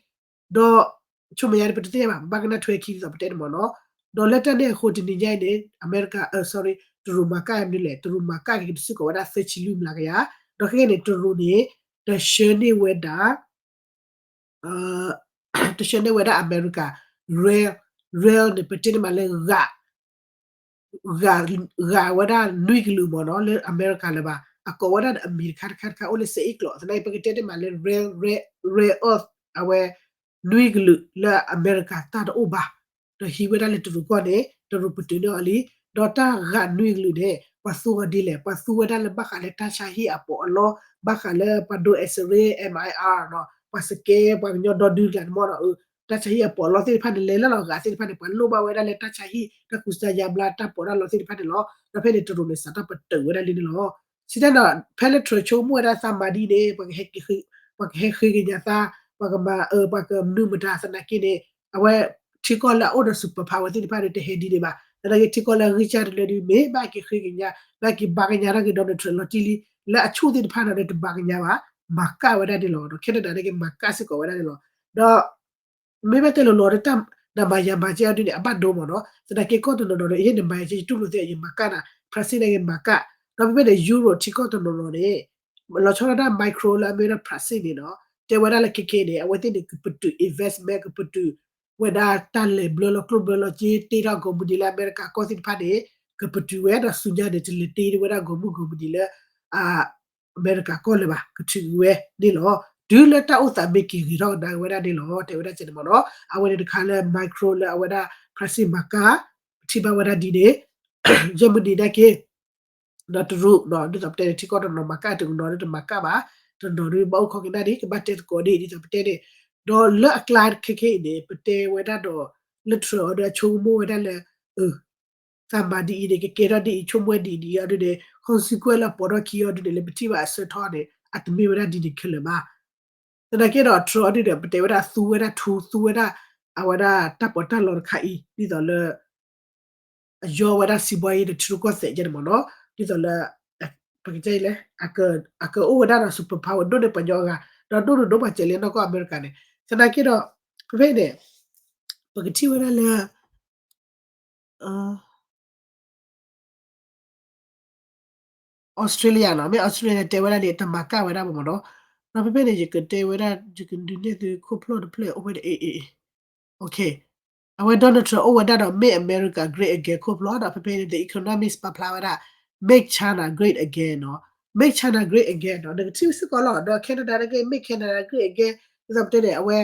ဆိမဲာ်ညါန့ၣ် ပတသ့ၣ်ညါဘၣ် ပဘၣ်ကနၣ်ထွဲခံဒ်သိးပတဲန့ၣ်မ့ၢ်နီၤ. ဒီးလၢတၢ်န့ၣ်အဃိတနံၤညါအံၤန့ၣ် အမဲရကၤ sorry တရူးမၤကၢ်မနုၤလဲၣ် တရူးမၤကၢ်က့ၤကတၢၢ်စ့ၢ်ကီးဝဲဒၣ်သၢဆံလွံၢ်မျးကယၤ ဒီးခဲကနံၣ်န့ၣ် တရူးန့ၣ် တဆှၢန့ၢ်ဝဲဒၣ် တဆှၢန့ၢ်ဝဲဒၣ်အမဲရကၤ rare rare န့ၣ် ပတဲန့ၣ်မးလၢ ဂၤ ဂၤဝဲဒၣ်နွံကလုာ်မ့ၢ်နီၤ လၢအမဲရကၤလၢၤဘၣ် အကိးဝဲဒၣ်ဒီးအမံၤတခါတခါတခါ အိၣ်လၢစဲအ့ၣ်ကျိာ် သနာ်က့ ပကတဲန့ၣ်မးလၢ rare rare earth အဝဲ နွံကလုာ်လၢအမဲရကၤတၢ်တအိၣ်ဘၣ် ဒီးဟံးဝဲဒၣ်လၢတရူးကီၢ်န့ၣ် တရူးပတုာ်န့ၢ်အီၤလံ ဒီးတၢ်ဂၤနွံကလုာ်န့ၣ် ပှၤသူအီၤဒ်လဲၣ် ပှၤသူဝဲဒၣ်လၢဘၣ်ဃးလၢတၢ်ဆါဟံၣ်အပီးအလီ ဘၣ်ဃးလၢပှၤဒိး X-ray နီၤ ပှၤစကဲ ပှၤကညီဒီဒုတဂၤန့ၣ်မ့ၢ်နီၤ တၢ်ဆါဟံၣ်အပီးအလီသ့ၣ်တဖၣ်န့ၣ် လဲၤလၢလီၤဂာ်သ့ၣ်တဖၣ်န့ၣ် ပှၤလိၣ်ဘၣ်ဝဲဒၣ်လၢတၢ်ဆါဟံၣ် တၢ်ကူစါယါဘျါ တၢ်ပီးတၢ်လီသ့ၣ်တဖၣ်န့ၣ်လီၤ. ဒီးဖဲန့ၣ်တရူးန့ၣ် စးထီၣ်ပတုာ်ဝဲဒၣ်လံန့ၣ်လီၤ. စံးတၢ်ဒီး ဖဲလၢတရူးဆိကမိၣ်ဝဲဒၣ်သးမၤဒ်န့ၣ် ပှၤကဟဲဃ့ကညးသး ပှ�ကမၤအၢ ပှၤကမနုၤမတၤသနာ်က့န့ၣ် အဝဲ ထံကီၢ်လၢအအိၣ်ဒီး superpower သ့ၣ်တဖၣ်ဒီးတဟဲဒ်န့ၣ်ဘၣ် သနာ်က့ ထံကီၢ်လၢအဂံၢ်စၢ်တလၢဒ်မ့ၢ်ဘၣ်က့ၤဃ့ကညး ဘၣ်က့ၤဘါကညးထီၣ်က့ၤ Donald Trump လီၤတံၢ်လံ လၢအဆူၣ်သ့ၣ်တဖၣ်န့ၣ်ဒီးတဘါကညးဘၣ် မၤကၢ်ဝဲဒၣ်န့ၣ်လီၤ. ဒီး Canada န့ၣ်က့ၤမၤကၢ်စ့ၢ်ကီးဝဲဒၣ်န့ၣ်လီၤ. ဒီး မ့မ့ၢ်တဲလိၤလိၤဒီး တၢ်နမၤယၤမၤကဲအီၤဒ်န့ၣ် အဘၣ်ဒိမ့ၢ်နီၤ သနာ်က့ကီၢ်တနီၤနီၤဒီး အဟ့ၣ်နမၤယၤကဲ ယတူၢ်လိာ်သ့ ယမၤကၢ်နၤ France န့ၣ်က့ၤမၤကၢ် ဒီးဖဲဖဲန့ၣ် Europe ထံကီၢ်တနီၤနီၤန့ၣ် လီၤဆီဒၣ်တၢ် Macron လၢအမ့ၢ်ဝဲဒၣ် France န့ၣ်နီၤ တဲဝဲဒၣ်လၢခဲကနံၣ်အံၤန့ၣ် အဝဲသ့ၣ်န့ၣ် ကပတုာ် investment ကပတုာ် ဝဲဒၣ်တၢ်လဲၤဘျၢလီၤကျိၣ်ဘျၢလီၤစ့ တ့ထီၣ်ကိးမုၢ်နံၤလၢအမဲရကၤကီၢ်သ့ၣ်တဖၣ်န့ၣ် ကပတုာ်ဝဲဒီးဆူညါန့ၣ် တလဲၤတ့ဝဲဒၣ်ကိးမုၢ်ကိးမုၢ်နံၤလၢ အမဲရကၤကီၢ်လၢၤဘၣ် ကထုးကွံာ်ဝဲန့ၣ်လီၤ. တုၤလၢတၢ်အိၣ်သးမ့ၢ်က့ၤဂ့ၤထီၣ်ကဒါက့ၤဝဲဒၣ်န့ၣ်လီၤ တဲဝဲဒၣ်ကဲန့ၣ်မ့ၢ်နီၤ အဝဲန့ၣ်တခါလၢ Macron လၢအဝဲဒၣ် France မၤကၢ် ပထံၣ်ဘၣ်ဝဲဒၣ်ဒ်န့ၣ် ယဲၢ်မုၢ်နံၤနာ်က့ ဒီးတရူး ဒ်သိးပတဲန့ၣ် ထံကီၢ်တနီၤမၤကၢ်တကနီၤ တမၤကၢ်ဘၣ် တနီၤဒ်ဘၣ်အိၣ်ခိးကနၣ်ဒ် ကဘၣ်တဲသကိးဒ် ဒ်သိးပတဲန့ၣ် ဒီးလၢအကျါခဲခဲအံၤန့ၣ် ပတဲဝဲဒၣ်ဒီး လၢ Trump အီၤဒီးအဆိကမိၣ်ဝဲဒၣ်လၢ သးမၤဒ်အံၤန့ၣ် ကကဲထီၣ်ဒ်အံၤ ဆိကမိၣ်ဝဲဒ်အံၤဒ်အံၤဒ်န့ၣ် consequence လၢအပိာ်ထီၣ်ခံအီၤဒ်န့ၣ် လၢပထံၣ်ဘၣ်အဆၢထီၣ်န့ၣ် အတမ့ၢ်ဝဲဒၣ်ဒ်န့ၣ်ခဲလၢာ်ဘၣ်. သနာ်က့ဒီး Trump အီၤဒ်န့ၣ် ပတဲဝဲဒၣ်သူဝဲဒၣ်ထူ သူဝဲဒၣ် အဝဲဒၣ်တၢ်ပီးတၢ်လီတခါအံၤ ဒ်သိးလၢ အယီဝဲဒၣ်စံးဘှါအံၤဒီးထံရူၢ်ကီၢ်သဲးကဲန့ၣ်မ့ၢ်နီၤ ဒ်သိးလၢ ပကတဲလဲၣ် အကအိၣ်ဝဲဒၣ်ဒီး superpower ဒိၣ်န့ၢ်ပှၤညီအဂၤ ဒီးဒိၣ်ဒိၣ်ဒိၣ်ပှၤစဲးလၢနီၢ်ကီၢ်အမဲရကၤန့ၣ် သနာ်က့ဒီး ဖဲဖဲန့ၣ် ပကထံၣ်ဝဲဒၣ်လၢ Australia နီၤ မ့ၢ် Australia န့ၣ် တဲဝဲဒၣ်န့ၣ် တမၤကၢ်ဝဲဒၣ်ဘၣ်မ့ၢ်နီၤ ဒီးဖဲဖဲန့ၣ် ယကတဲဝဲဒၣ် ယကဒုးနဲၣ်သုခိၣ်ဖျီၣ်တဖျၢၣ်အိၣ်ဝဲဒၣ် အဝဲ Donald Trump အိၣ်ဝဲဒၣ်ဒီး Make America Great Again ခိၣ်ဖျီၣ်ဒီး ဖဲဖဲန့ၣ် The Economist ပာ်ဖျါဝဲဒၣ် Make China Great Again နီၤ Make China Great Again နီၤ နကထံၣ်စ့ၢ်ကီးလီၤ ဒီး Canada နာ်က့ Make Canada Great Again ဒ်သိးပတဲန့ၣ် အဝဲ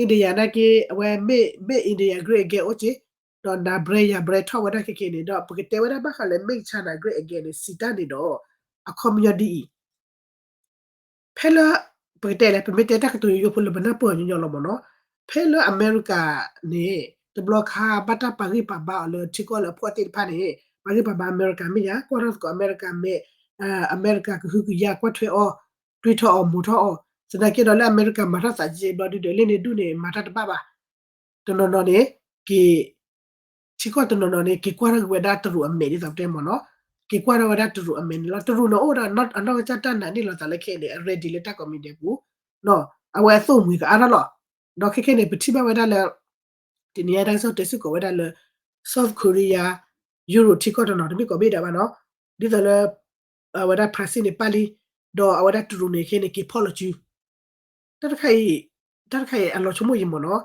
India နာ်က့ အဝဲ Make Make India Great Again အိၣ်က့ ဒီးနၤ brand ယၤ brand ထီၣ်ဝဲဒၣ်ခဲခဲန့ၣ် ဒီးပကတဲဝဲဒၣ်ဘၣ်ဃးလၢ Make China Great Again န့ၣ် စံးတၢ်န့ၣ်ဒီး အခီပညီဒ်အံၤ ဖဲလၢ ပကတဲလဲၣ် ပမ့ၢ်တဲတၢ်ကတိၤယိယိဖိလၢပနၢ်ပၢၢ်ညီညီလီၤမ့ၢ်နီၤ ဖဲလၢအမဲရကၤန့ၣ် တဘျီခါဘၣ်တၢ်ပာ်ဂံၢ်ပာ်ဘါအီၤလၢထံကီၢ်လၢအဖှီၣ်သ့ၣ်တဖၣ်န့ၣ် ပာ်ဂံၢ်ပာ်ဘါအမဲရကၤမ့ၢ်ယါ ကွၢ်ထီၣ်သကိးအမဲရကၤမ့ၢ် အမဲရကၤကဟုကယာ်ကွၢ်ထွဲအီၤ တွံၢ်ထီၣ်အီၤ မိာ်ထီၣ်အီၤ သနာ်က့ဒီးလၢအမဲရကၤမၤတၢ်သးကဲဘျီဒုဒီး လၢန့ၣ်ဒူၣ်န့ၣ် မၤတၢ်တဘၣ်ဘၣ် တနီၤနီၤန့ၣ် က့ၤ ထံကီၢ်တနီၤနီၤန့ၣ် က့ၤကွၢ်ထီၣ်က့ၤဝဲဒၣ်တရူးအမဲာ်ဒ်သိးပတဲမ့ၢ်နီၤ က့ၤကွၢ်ထီၣ်ဝဲဒၣ်တရူးအမဲာ်န့ၣ်လီၤ တရူးန့ၣ်အိၣ်ဒီးအနီၢ်ကစၢ်တၢ်နာ်န့ၣ်လီၤသးလၢခဲအံၤန့ၣ် အ ready လၢတၢ်ကိးမံၤဒဲးပူၤ အဝဲအသိၣ်မှံၤကအါထီၣ်လီၤ ဒီးခဲခဲန့ၣ် ပထံၣ်ဘၣ်ဝဲဒၣ်လၢ တနံၤအံၤတၢ်ကစီၣ်တဲစ့ၢ်ကီးဝဲဒၣ်လၢ South Korea Europe ထံကီၢ်တနီၤ တမ့ၢ်ကိးဘ့ၣ်ဒဲးဘၣ်နီၤ ဒ်သိးလၢ အဝဲဒၣ် Brazil န့ၣ်ပၣ်လံ ဒီးအဝဲဒၣ်တရူးန့ၣ်ခဲန့ၣ် က့ၤဖီၣ်လီၤစု တၢ်တခါအံၤ တၢ်တခါအံၤအလီၤဆိကမိၣ်ယံၤမ့ၢ်နီၤ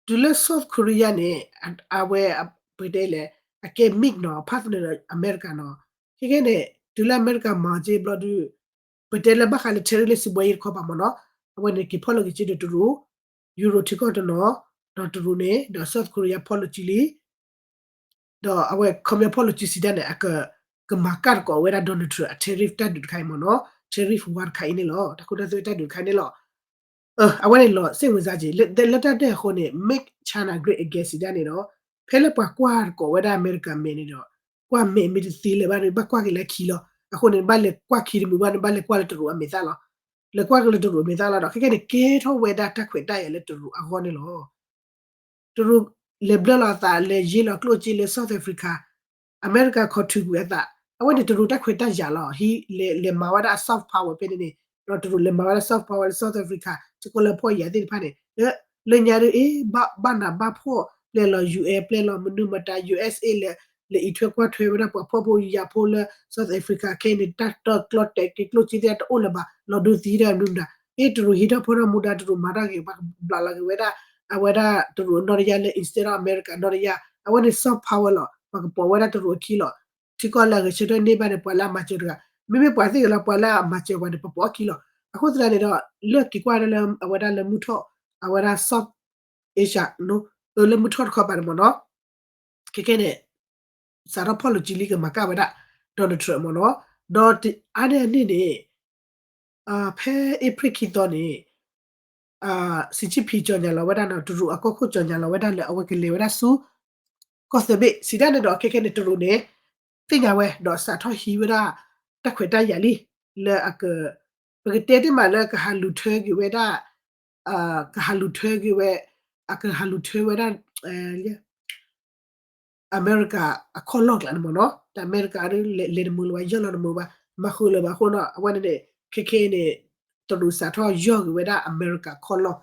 တုၤလၢ South Korea န့ၣ် အဝဲ ပကတဲလဲၣ် အကဲ mix နီၤ partner ဒီးအမဲရကၤနီၤ ခဲခဲန့ၣ် တုၤလၢအမဲရကၤမၤက့ဘျီဒု ပတဲလၢဘၣ်ဃးလၢ tariff လၢစံးဘှါယံၤတခီပၤမ့ၢ်နီၤ အဝဲန့ၣ်က့ၤဖီၣ်လီၤက့ၤစုဒီးတရူး Europe ထံကီၢ်တနီၤ ဒီးတရူးန့ၣ် ဒီး South Korea ဖီၣ်လိာ်စုလံ ဒီးအဝဲခီပညီဖီၣ်လိာ်စုစံးတၢ်န့ၣ် အက ကမၤကၣ်သကိးဝဲဒၣ် Donald Trump အ tariff တၢ်ဒုးတခါအံၤမ့ၢ်နီၤ, tariff war တခါအံၤန့ၣ်လီၤ, တၢ်ခိတၢ်သွဲတၢ်ဒုးတခါအံၤန့ၣ်လီၤ. အဝဲန့ၣ်လီၤစ့ၣ်ဝင်စားက့ၤ လၢတၢ်ဒဲအဃိန့ၣ် Make China Great Again စံးတၢ်န့ၣ်ဒီး ဖဲလၢပှၤကွၢ်သကိးဝဲဒၣ်အမဲရကၤမဲာ်န့ၣ်ဒီး ကွၢ်မဲာ်မ့ၢ်တသ့လၢၤဘၣ်န့ၣ် ဘၣ်ကွၢ်က့ၤလၢခံလီၤ. အဃိန့ၣ် ဘၣ်လဲၤကွၢ်ခံတမုာ်ဘၣ်န့ၣ် ဘၣ်လဲၤကွၢ်လၢတရူးအမဲာ်သၣ်လီၤ. လဲၤကွၢ်က့ၤလၢတရူးအမဲာ်သၣ်လီၤဒီး ခဲကဲန့ၣ် ကဲထီၣ်ဝဲဒၣ်တၢ်ခွဲးတၢ်ယာ်လၢတရူးအဂီၢ်န့ၣ်လီၤ. တရူးလဲၤဘျၢလီၤအသး လဲၤယ့လီၤကျိၣ်စ့လၢ South Africa, အမဲရကၤခီၣ်ထံးကွံာ်အသး, အဝဲန့ၣ်တရူးတၢ်ခွဲးတၢ်ယာ်လီၤ. ဟံးလဲၤလဲၤမၤဝဲဒၣ်အ soft power ဖဲန့ၣ်န့ၣ်, ဒီးတရူးလဲၤမၤဝဲဒၣ် soft power လၢ South Africa ထံကီၢ်လၢဖှီၣ်ယာ်သ့ၣ်တဖၣ်န့ၣ် လၢညါဒ်အံၤ ဘၣ်နးဘၣ်ဖှီၣ် ပျဲလီၤ ယူၢ်အဲၣ် ပျဲလီၤမနုၤမတၤ ယူၢ်အဲၣ်စ့ၣ် လဲၤ လဲၤအံးထွဲကွၢ်ထွဲဝဲဒၣ်ပှၤဖှီၣ်ဖိယာ်ဖိလၢ South Africa ခဲအံၤန့ၣ် တၢ်တကျီတဲာ်က့ၤကျိၣ်စ့သ့ၣ်တအိၣ်လၢၤဘၣ် လီၤဒိသံဒီးမနုၤမတၤ, အ့ တရူးဟံးထီၣ်ဖီထီၣ်မူဒါ တရူးမၤထီၣ်က့ၤ ပှၤကဘျးလီၤက့ၤဝဲဒၣ် အဝဲဒၣ်တရူးအနီၢ်တယၢ်လၢ instead of အမဲရကၤနီၢ်တယၢ် အဝဲန့ၣ် soft power လီၤ. ပှၤကပိာ်ဝဲဒၣ်တရူးအခံလီၤ. ထံကီၢ်လၢအဂဲၤဆၢထၢၣ်န့ၢ်ဘၣ်န့ၣ် ပှၤလၢအမၤစၢၤတဂၤ, မ့မ့ၢ်ပှၤသ့ၣ်ဂ့ၤလီၤ ပှၤလၢအမၤစၢၤပှၤန့ၣ် ပပိာ်အခံလီၤ. အဃိသတးန့ၣ်ဒီး လၢက့ၤကွၢ်ဒၣ်လၢအဝဲဒၣ်လၢမုၢ်ထီၣ် အဝဲဒၣ် South Asia လၢမုၢ်ထီၣ်တခီပၤန့ၣ်မ့ၢ်နီၤ ခဲကဲန့ၣ် စးထီၣ်ဖီၣ်လိာ်စုလံ ကမၤကၣ်ဝဲဒၣ် Donald Trump မ့ၢ်နီၤ, ဒီးအါန့ၢ်အန့ၣ်န့ၣ် ဖဲအ့ဖြ့ၣ်ခံသီန့ၣ် Xi Jinping ကၠီၣ်ညါလီၤဝဲဒၣ်နီၤ တရူးအကီၢ်ခိၣ်ကၠီၣ်ညါလီၤဝဲဒၣ်လၢအဝဲကလဲၤဝဲဒၣ်ဆူ ကီၢ်သၢဘ့ၣ် စံးဒၣ်န့ၣ်ဒီး ခဲကဲန့ၣ် တရူးန့ၣ် သ့ၣ်ညါဝဲ ဒီးစးထီၣ်ဟံးဝဲဒၣ် တၢ်ခွဲးတၢ်ယာ်လံ လၢအက ပကတဲတ့ၢ်မးလၢကဟးလူၤထၢက့ၤဝဲဒၣ် ကဟးလူၤထၢက့ၤဝဲ အကဟးလူၤထၢဝဲဒၣ် အမဲရကၤအခီၣ်လီၢ်ကျါန့ၣ်မ့ၢ်နီၤ, တၢ်အမဲရကၤဒ်လဲၤတမုာ်လၢၤဘၣ် ယီၢ်လီၤတမုာ်ဘၣ် မၤဃုာ်လၢၤဘၣ်အဃိနီၤ အဝဲန့ၣ်န့ၣ် ခဲခဲန့ၣ် တရူးစးထီၣ်ယီၢ်က့ၤဝဲဒၣ်အမဲရကၤခီၣ်လီၢ်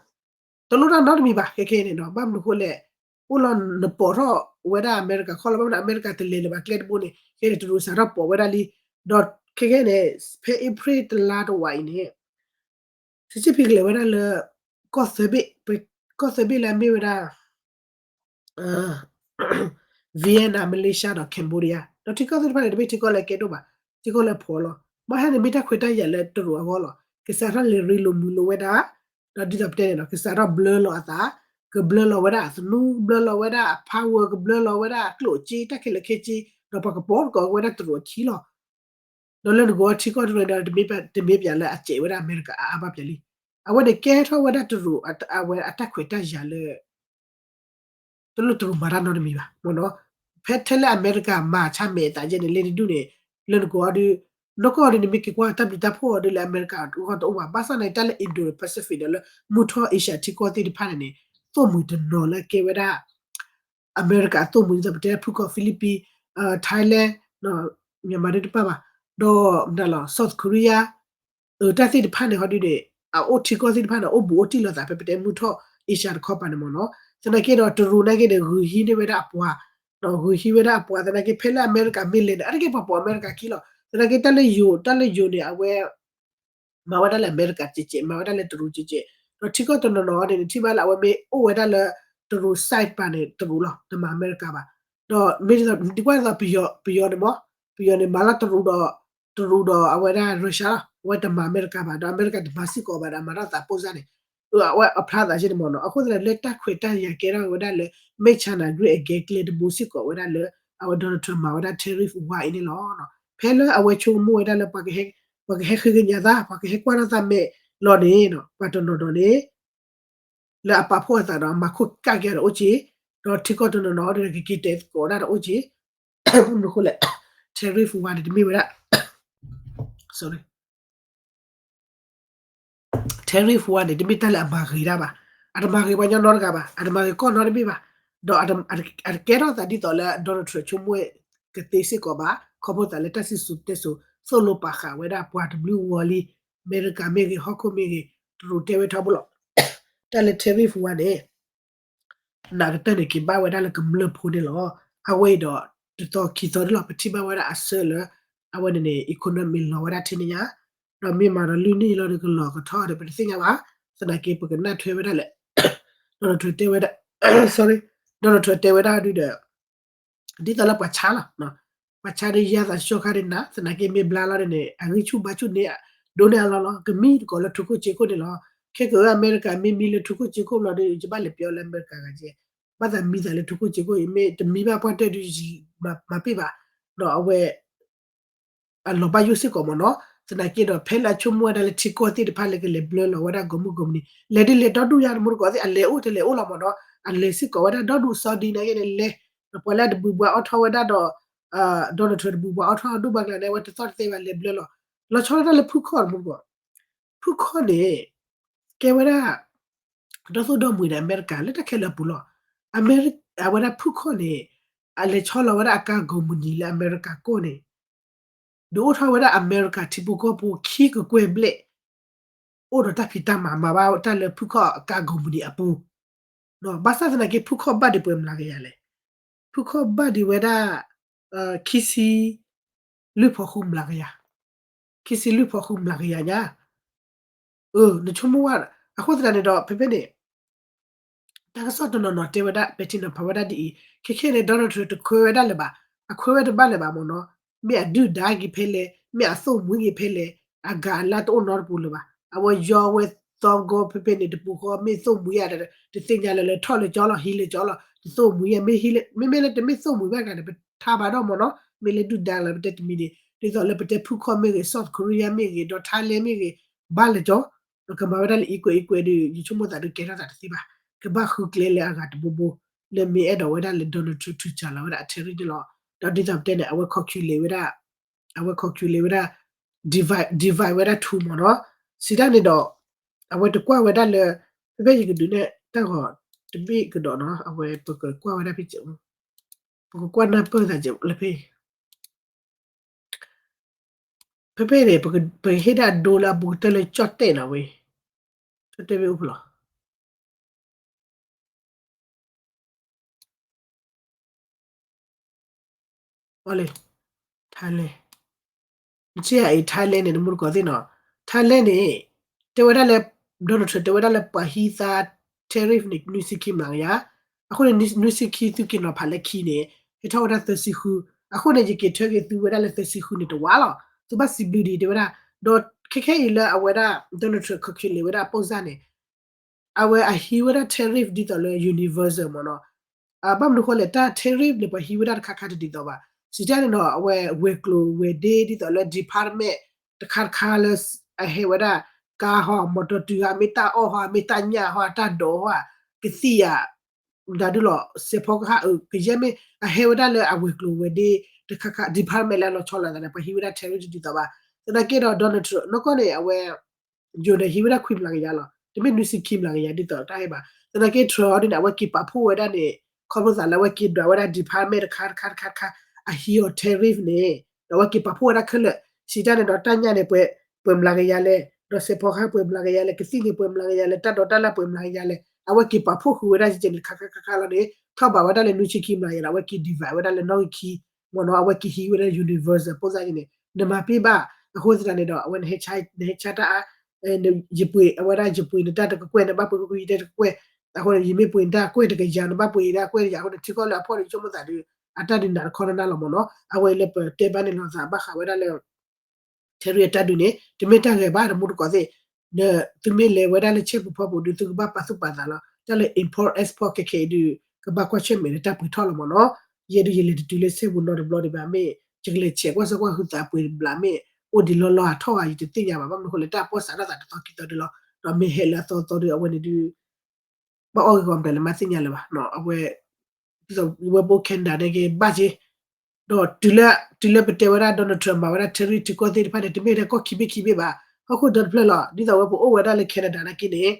တလိၣ်တၢ်နီတမံၤဘၣ် ခဲခဲန့ၣ်နီၤ, ဘၣ်မနုၤအဃိလဲၣ် အိၣ်လီၤနပိာ်ထီၣ်ဝဲဒၣ်အမဲရကၤခီၣ်လီၢ် ဘၣ်မနုၤအမဲရကၤတလဲၤလၢၤဘၣ်ကျဲတဘိန့ၣ် ခဲန့ၣ် တရူးစးထီၣ်ပိာ်ဝဲဒၣ်လံ, ဒီးခဲခဲန့ၣ် ဖဲအ့ဖြ့ၣ်တလါတဝာ်အံၤန့ၣ် Xi Jinping ကလဲၤဝဲဒၣ်လၢ ကီၢ်သၢဘ့ၣ် ကီၢ်သၢဘ့ၣ်လၢအမ့ၢ်ဝဲဒၣ် Vietnam, Malaysia ဒီး Cambodia ဒီးထံကီၢ်သ့ၣ်တဖၣ်န့ၣ် တမ့ၢ်ထံကီၢ်လၢအကဲဒိၣ်ဘၣ်, ထံကီၢ်လၢအဖှီၣ်လီၤ. ဘၣ်ဟဲန့ၣ်မ့ၢ်တၢ်ခွဲးတၢ်ယာ်လၢတရူးအဂီၢ်လီၤ. ကစးထီၣ်လဲၤရ့လိာ်မုာ်လိာ်ဝဲဒၣ်, ဒီးဒ်သိးပတဲန့ၣ်ဒီး ကစးထီၣ်ဘျၢလီၤအသး, ကဘျၢလီၤဝဲဒၣ်အသနူ, ဘျၢလီၤဝဲဒၣ်အ power, ကဘျၢလီၤဝဲဒၣ်အကျိၣ်အစ့ တၢ်ခဲလၢာ်ခဲဆ့, ဒီးပှၤကပိာ်သကိးဝဲဒၣ်တရူးအခံလီၤ. ဒီးလၢနဂီၢ်ထံကီၢ်တရူးဒီး တမ့ၢ်ပၠးလၢအစဲးဝဲဒၣ်အမဲရကၤအါအါဘၣ်ပၠးလံ. အဝဲန့ၣ်ကဲထီၣ်ဝဲဒၣ်တရူး အဝဲအတၢ်ခွဲးတၢ်ယာ်လၢ တလိၣ်တရူးမၤတၢ်နီတမံၤဘၣ်မ့ၢ်နီၤ, ဖဲထဲလၢအမဲရကၤမၤဆါမဲာ်အသးယဲန့ၣ် လ့တဒူၣ်န့ၣ် လၢနကိးအီၤဒုး နီၢ်ကီၢ်အီၤဒုး နမ့ၢ်က့ၤကွၢ်တၢ်ဘျုးတၢ်ဖှိၣ်အီၤဒုးလၢအမဲရကၤအဂီၢ်တအိၣ်ဘၣ်, ဘၣ်ဆၣ်န့ၣ် တၢ်လၢ Indo-Pacific ဒီးလၢမုၢ်ထီၣ် Asia ထံကီၢ်သ့ၣ်တဖၣ်န့ၣ်န့ၣ် သိၣ်မှံၤတနီၤလၢကဲဝဲဒၣ် အမဲရကၤအသိၣ်မှံၤဒ်သိးပတဲဖုၣ်ကီၢ် Philippines, Thailand, Myanmar ဒ်တပၣ်ဘၣ်, ဒီးမတၤလီၤ South Korea တၢ်သ့ၣ်တဖၣ်န့ၣ်ဟီဒုးန့ၣ် အအိၣ်ထံကီၢ်သ့ၣ်တဖၣ်န့ၣ် အိၣ်ဘူးအိၣ်တံၢ်လိာ်သးဖဲပတဲမုၢ်ထီၣ် Asia တခီပၤန့ၣ်မ့ၢ်နီၤ, သနာ်က့ဒီးတရူးနာ်က့ဒီး ဂုာ်ဟံးန့ၢ်ဝဲဒၣ်အပှၤ, ဂုာ်ဟံးဝဲဒၣ်အပှၤ သနာ်က့ ဖဲလၢအမဲရကၤမ့ၢ်လဲၤန့ၣ် အါတက့ၢ်ပှၤပိာ်အမဲရကၤခံလီၤ, သနာ်က့တၢ်လၢယိၤ တၢ်လၢယိၤန့ၣ် အဝဲ မၤဝဲဒၣ်လၢအမဲရကၤကဲးကဲး မၤဝဲဒၣ်လၢတရူးကဲးကဲး, ဒီးထံကီၢ်တနီၤနီၤန့ၣ် နထံၣ်ဘၣ်လၢအဝဲမ့ၢ်အိၣ်ဝဲဒၣ်လၢတရူး side ပၤန့ၣ် တရူးလီၤ တမၤအမဲရကၤဘၣ်, ဒီးမ့ၢ်ဒ်သိး နကွၢ်ဒ်သိးပယီၤ ပယီၤန့ၣ်မ့ၢ် တရူးဒီး တရူးဒီးအဝဲဒၣ် Russia လီၤ, အဝဲတမၤအမဲရကၤဘၣ် ဒီးအမဲရကၤတမၤစ့ၢ်ကီးဘၣ်ဒီး အမၤထီၣ်သးပိၢ်စၢ်န့ၣ် အဝဲအဖျါသးယဲန့ၣ်မ့ၢ်နီၤ, အဃိသတးလၢတၢ်ခွဲးတၢ်ယာ်ကဲထီၣ်ဝဲဒၣ်လၢ make China great again ကျဲတဘိစ့ၢ်ကီးဝဲဒၣ်လၢ အဝဲ Donald Trump မၤဝဲဒၣ် tariff war အံၤန့ၣ်လီၤ. ဖဲလၢအဝဲဆိကမိၣ်ဝဲဒၣ်လၢ ပှၤကဟဲဃ့ကညးသး ပှၤကဟဲကွၢ်ထီၣ်သးမဲာ်လီၤန့ၣ် ပှၤတနီၤနီၤန့ၣ် လၢအပာ်ဖှိၣ်အသးဒီးအမၤခိၣ်ကၣ်က့ၤတအိၣ်က့ၤ, ဒီးထံကီၢ်တနီၤနီၤဒီးကက့ၤတဲသကိးဒၣ်တအိၣ်က့ၤ, မနုၤအဃိလဲၣ် tariff war န့ၣ် တမ့ၢ်ဝဲဒၣ် tariff war န့ၣ် တမ့ၢ်တၢ်လၢအမၤဂ့ၤတၢ်ဘၣ်, အတမၤဂ့ၤပှၤကညီနီတဂၤဘၣ်, အတမၤဂ့ၤကီၢ်နီတဘ့ၣ်ဘၣ်, ဒီးအတကဲထီၣ်သးဒ်သိးလၢ Donald Trump ဆိကမိၣ်ကသ့စ့ၢ်ကီးဘၣ်, ခီဖျိသးလၢတၢ်စံၣ်စိၤတဲစိၤ သိၣ်လိပာ်ဃာ်ဝဲဒၣ်ပှၤတဘျုးဂီၤလံ, အမဲရကၤမ့ၢ်ဂ့ၤ ဟီၣ်ခိၣ်မ့ၢ်ဂ့ၤ, တရူးတဲဝဲထီဘိလီၤ, တၢ်လၢ tariff war န့ၣ် နကတၢၢ်န့ၣ်က့ၤဘၣ်ဝဲဒၣ်လၢကမျၢၢ်ဖိန့ၣ်လီၤ. အဝဲအံၤဒီး တသီခံသီဒၣ်လီၤ ပထံၣ်ဘၣ်ဝဲဒၣ်အဆၢလၢ အဝဲန့ၣ်န့ၣ် economy လီၤဝဲဒၣ်ထဲန့ၣ်ညါ, ဒီးမ့ၢ်မၤဒီးလုၢ်န့ၢ်လီၤဒီးကလီၤကထီဒီး ပတသ့ၣ်ညါဘၣ်, သနာ်က့ပကနၣ်ထွဲဝဲဒၣ်လၢ Donald Trump တဲဝဲဒၣ် sorry, Donald Trump တဲဝဲဒၣ်ဒုဒီး ဒ်သိးလၢပှၤဆါလီၤ, ပှၤဆါဒီးယါသးဆှီခါဒ်နၤ သနာ်က့မ့ၢ်ဘျါလီၤန့ၣ် အဂံၢ်ဆူၣ်ဘါဆူၣ်န့ၣ် ဒိးန့ၢ်အလီၢ်လီၤ, ကမံတကိးလၢထူခိၣ်စ့ခိၣ်န့ၣ်လီၤ. ခဲကနံၣ်အမဲရကၤမ့ၢ်မံလၢထူခိၣ်စ့ခိၣ်ဘျီဒီး ယဘၣ်လဲၤပျီလၢအမဲရကၤဂၤကဲ, ဘၣ်သးမံသးလၢထူခိၣ်စ့ခိၣ် ယမ့ၢ်တမံဘၣ်ပှၢ်တၢၢ်ဒုးယံာ်မၤပ့ၢ်ဘၣ်, ဒီးအဝဲ အလီၤဘၣ်ယိၣ်စ့ၢ်ကီးမ့ၢ်နီၤ, သနာ်က့ဒီး ဖဲလၢအဆိကမိၣ်ဝဲဒၣ်လၢထံကီၢ်သ့ၣ်တဖၣ်လၢကလဲၤဘျၢလီၤဝဲဒၣ် ကိးမုၢ်ကိးမုၢ်နံၤ လဲၤဒ်လဲၤဒီဒူၣ်ညါတမူတကိးသ့ၣ် အလဲၤအိၣ်တလဲၤအိၣ်လီၤမ့ၢ်နီၤ, အလဲၤစ့ၢ်ကီးဝဲဒၣ်ဒီဒူၣ်စီဒံနာ်က့န့ၣ်လဲၤ, ဒီးပှၤလၢအတဘုးဘှါအီၣ်ထီၣ်ဝဲဒၣ်ဒီး Donald Trump တဘုးဘှါအီၣ်ထီၣ်ဒိၣ်ဘၣ်ကျါန့ၣ် အဝဲတသီၣ်တသဲဘၣ်လဲၤဘျၢလီၤ, လီၤဆီဒၣ်တၢ်လၢဖုခီၣ်တမူတကိး, ဖုခီၣ်န့ၣ် ကဲဝဲဒၣ် ဒီသိၣ်ဒီမှံၤဒီးအမဲရကၤလၢတၢ်ခဲလၢာ်အပူၤလီၤ, အမဲရကၤ အဝဲဒၣ်ဖုခီၣ်န့ၣ် အလဲၤဆီလီၤဝဲဒၣ်အကါကိးမုၢ်နံၤလၢအမဲရကၤကီၢ်န့ၣ် ဒုးအိၣ်ထီၣ်ဝဲဒၣ်အမဲရကၤထံဖိကီၢ်ဖိခံကကွဲၢ်ဘျဲၣ်, အိၣ်ဒီးတၢ်ဖံးတၢ်မၤမၤဘၣ်တၢ်လၢဖုခီၣ်အကါကိးမုၢ်နံၤအပူၤ, ဘၣ်ဆၣ်သနာ်က့ ဖုခီၣ်ဘၣ်ဒံးပှဲၤမျးကယၤလဲၣ်, ဖုခီၣ်ဘၣ်ဒံးဝဲဒၣ် ခံဆံ လွံၢ်ဖီဃုမျးကယၤ, ခံဆံလွံၢ်ဖီဃုမျးကယၤညါ, နဆိကမိၣ်ဝဲ, အဃိသတးန့ၣ်ဒီး ဖဲဖဲန့ၣ် တၢ်ကစီၣ်တနီၤနီၤတဲဝဲဒၣ် ပဲာ်ထံနီၤဖးဝဲဒၣ်ဒ်အံၤ, ခဲခဲန့ၣ် Donald Trump တခွဲးဝဲဒၣ်လၢၤဘၣ်, အခွဲးဝဲတဘၣ်လၢၤဘၣ်မ့ၢ်နီၤ, မ့ၢ်အဒုၣ်ဒါက့ၤဖဲလဲၣ်, မ့ၢ်အသိၣ်မှံၤက့ၤဖဲလဲၣ်, အဂၤအလၢတအိၣ်နီတပူၤလၢၤဘၣ်, အဝဲယီဝဲသီဂီၤဖဲဖဲန့ၣ် တပူၤဃီမ့ၢ်သိၣ်မှံၤယၤဒီး တသ့ၣ်ညါလၢၤလၢထီၣ်လၢကၠီလီၤ ဟံးလၢကၠီလီၤ တသိၣ်မှံၤယၤ မ့မ့ၢ်လၢတမ့ၢ်သိၣ်မှံၤဘၣ်ကျါန့ၣ် ပထါဘၣ်ဒီးမ့ၢ်နီၤ, မ့ၢ်လၢဒုၣ်ဒါလၢပတဲတမံၤန့ၣ် ဒ်သိးလၢပတဲဖုခီၣ်မ့ၢ်ဂ့ၤ South Korea မ့ၢ်ဂ့ၤ ဒီး Thailand မ့ၢ်ဂ့ၤ ဘၣ်လၢကၠီ ကမၤဝဲဒၣ်လၢအံၤကွဲးအံၤကွဲးဒီး ယဆိကမိၣ်သးဒုးကဲထီၣ်သးတသ့ဘၣ်, ကဘၣ်ဃုကျဲလၢအဂၤတဘိဘိ လၢမ့ၢ်အဲၣ်ဒိးဝဲဒၣ်လၢ Donald Trump ထုးစးလီၤဝဲဒၣ်အ tariff န့ၣ်လီၤ, ဒီးဒ်သိးပတဲန့ၣ် အဝဲ calculate ဝဲဒၣ်, အဝဲ calculate ဝဲဒၣ် divide divide ဝဲဒၣ် two မ့ၢ်နီၤ, စံးတၢ်န့ၣ်ဒီး အဝဲတကွၢ်ဝဲဒၣ်လၢ ဖဲဖဲယကဒုးနဲၣ်တၢ်ဂီၤတဘ့ၣ်ကဒီးနီၤ အဝဲပကကွၢ်ဝဲဒၣ်ဖဲ ပကကွၢ်နၢ်ပၢၢ်သးလၢဖဲ ဖဲဖဲန့ၣ် ပကဟ့ၣ်ဒၣ်ဒိလၢအဘူးကတၢၢ်လၢကၠီၣ်တဲၣ်နီၤဝဲ, ကၠီၣ်တဲၣ်မ့ၢ်အိၣ်ဖဲလဲၣ် အီၤလံ, Thailand, နထံၣ်အံၤ Thailand န့ၣ် တမူတကိးသ့ၣ်နီၤ, Thailand န့ၣ် တဲဝဲဒၣ်လၢ Donald Trump တဲဝဲဒၣ်လၢပှၤဟံးသး tariff န့ၣ် နွံဆံခံမျးကယၤ, အဃိန့ၣ် နွံဆံခံသုက့ၤနီၤဖးလၢခံန့ၣ် ဟဲထီၣ်ဝဲဒၣ်သၢဆံဃု, အဃိန့ၣ် ယက့ၤထၢက့ၤသုဝဲဒၣ်လၢသၢဆံဃုန့ၣ်တဝါလီၤ, သုဘၣ်စံးဘျုးဒံးတဲဝဲဒၣ်, ဒီးခဲခဲအံၤလၢအဝဲဒၣ် Donald Trump calculate ဝဲဒၣ်အပိၢ်စၢ်န့ၣ် အဝဲအဟံးဝဲဒၣ် tariff ဒ်သိးလၢ universal မ့ၢ်နီၤ, ဘၣ်မနုၤဃိလဲၣ် တၢ် tariff န့ၣ် ပှၤဟံးဝဲဒၣ်တခါခါတဒ်သိးဘၣ်, စံးတၢ်န့ၣ်ဒီး အဝဲဝဲၤကျိၤဝဲၤဒ့ဒ်သိးလၢ department တခါတခါလၢ အဟဲဝဲဒၣ် ကါဟီ မီတီတုၤဟီ မ့ၢ်တၢ်အီၣ်ဟီ မ့ၢ်တၢ်ညၣ်ဟီ တၢ်ဒိးဟီ ကသံၣ်ယၤ ဒ်ဒုလီၤ စဲးဖီကဟၣ်အကယဲၢ်မ့ၢ် အဟဲဝဲဒၣ်လၢအဝဲၤကျိၤဝဲၤဒ့ တခါခါ department လၢအလီၤဆီလိာ်သးန့ၣ် ပှၤဟံးဝဲဒၣ် tariff တဒ်သိးဘၣ်, သနာ်က့ဒီး Donald Trump နီၢ်ကီၢ်န့ၣ် အဝဲ ယိၤန့ၣ် ဟံးဝဲဒၣ်ခွံမျးကယၤလီၤ, တမ့ၢ်နွံဆံခံမျးကယၤဒ်သိးတၢ်ဟဲဘၣ်, သနာ်က့ Trump အီၤဒ်န့ၣ် အဝဲက့ၤပာ်ဖှိၣ်ဝဲဒၣ်န့ၣ် ခီဖျိသးလၢအဝဲက့ၤဒွးဝဲဒၣ် department တခါတခါတခါတခါ အဟံးအီၤ tariff န့ၣ် ဒီးအဝဲက့ၤပာ်ဖှိၣ်ဝဲဒၣ်ခဲလၢာ်, စံးတၢ်န့ၣ်ဒီး တၢ်ညၣ်န့ၣ် ပှဲၤမျးကယၤလဲၣ်, ဒီးစဲးဖီကဟၣ်ပှဲၤမျးကယၤလဲၣ်, ကသံၣ်န့ၣ်ပှဲၤမျးကယၤလဲၣ်, တၢ်ဒိးတၢ်လၢပှဲၤမျးကယၤလဲၣ်, အဝဲက့ၤပာ်ဖှိၣ်ဃုာ်ဝဲဒၣ်စဲးန့ၣ် တခါခါခါခါလီၤန့ၣ် ထီၣ်ဘးဝဲဒၣ်လၢနွံဆံခံမျးကယၤဒီး အဝဲက့ၤ divide ဝဲဒၣ်လၢနီၣ်ဂံၢ်ခံ မ့ၢ်နီၤ, အဝဲက့ၤဟံးဝဲဒၣ် universal ပိၢ်စၢ်န့ၣ် နမၤပ့ၢ်ဘၣ်, အဃိသတးန့ၣ်ဒီး အဝဲနဟဲဆါတၢ်အါ ယပှ့ၤ အဝဲဒၣ်ယပှ့ၤနတၢ်တကကွဲၢ် နဘၣ်ပှ့ၤကွံာ်ယတၢ်တကကွဲၢ်, အဃိန့ၣ် ယမ့ၢ်ပှ့ၤနတၢ်ကွဲၢ်တကယၤ နဘၣ်ပှ့ၤယတၢ်ကွဲၢ်တကယၤ အဃိန့ၣ် ထံကီၢ်လၢအဖှီၣ်န့ၣ် ဆိကမိၣ်သးဒီး အတၢ်ဒုးနးတခီနနၢ်လီၤမ့ၢ်နီၤ, အဝဲလၢပတဲဘၣ်န့ၣ်လီၤသးဘၣ်ဃးဝဲဒၣ်လၢ tariff အတၢ်ဒုးန့ၣ် တမ့ၢ်တၢ်ဂဲၤဘၣ်တမူတကိးသ့ၣ်, သုမ့ၢ်လဲၤဝဲဒၣ်လၢဆဲပူၤဖီပူၤဒီး သုကဘၣ်ပာ်သူၣ်ပာ်သးလီၤ, တၢ်လၢ import export ခဲခဲအံၤဒီး ကဘၣ်ကွၢ်ဆၢၣ်မဲာ်လၢတၢ်ပှ့ၤထီၣ်လီၤမ့ၢ်နီၤ, ယဲဒုးယလဲၤတတုၤလၢဆဲပူၤနီတဘျီဒံးဘၣ် မ့ၢ်ယကလဲၤဆဲးကွၢ်ဆၢကွၢ်ဟုသးပှ့ၤတဘျီမ့ၢ် အိၣ်ဒံးလီၤလီၤအထီၣ်ဂၤ ယတသ့ၣ်ညါဘၣ် ဘၣ်မနုၤဃိလဲၣ် တၢ်ပီၢ်စးထီၣ်သးတသီခံသီဒုလီၤ, ဒီးမ့ၢ်ဟဲလၢအသီသီဒီး အဝဲန့ၣ်ဒုး ဘၣ်အီၣ်ဂ့ၤဂီၤမတၤလဲၣ် မ့ၢ်သ့ၣ်ညါလၢၤဘၣ်, အဝဲ ဒ်သိးဝဲပအိၣ် Canada န့ၣ်က့ၤဘၣ်က့ၤ, ဒီးတုၤလၢ တုၤလၢပတဲဝဲဒၣ် Donald Trump မၤဝဲဒၣ် tariff ထံကီၢ်သ့ၣ်တဖၣ်န့ၣ် တမ့ၢ်ဝဲဒၣ်ကီၢ်ခံဘ့ၣ်ခံဘ့ၣ်ဘၣ်, ဟီၣ်ခိၣ်ဒီတဖျၢၣ်လီၤ, ဒ်သိးဝဲပအိၣ်ဝဲဒၣ်လၢ Canada နာ်က့န့ၣ်,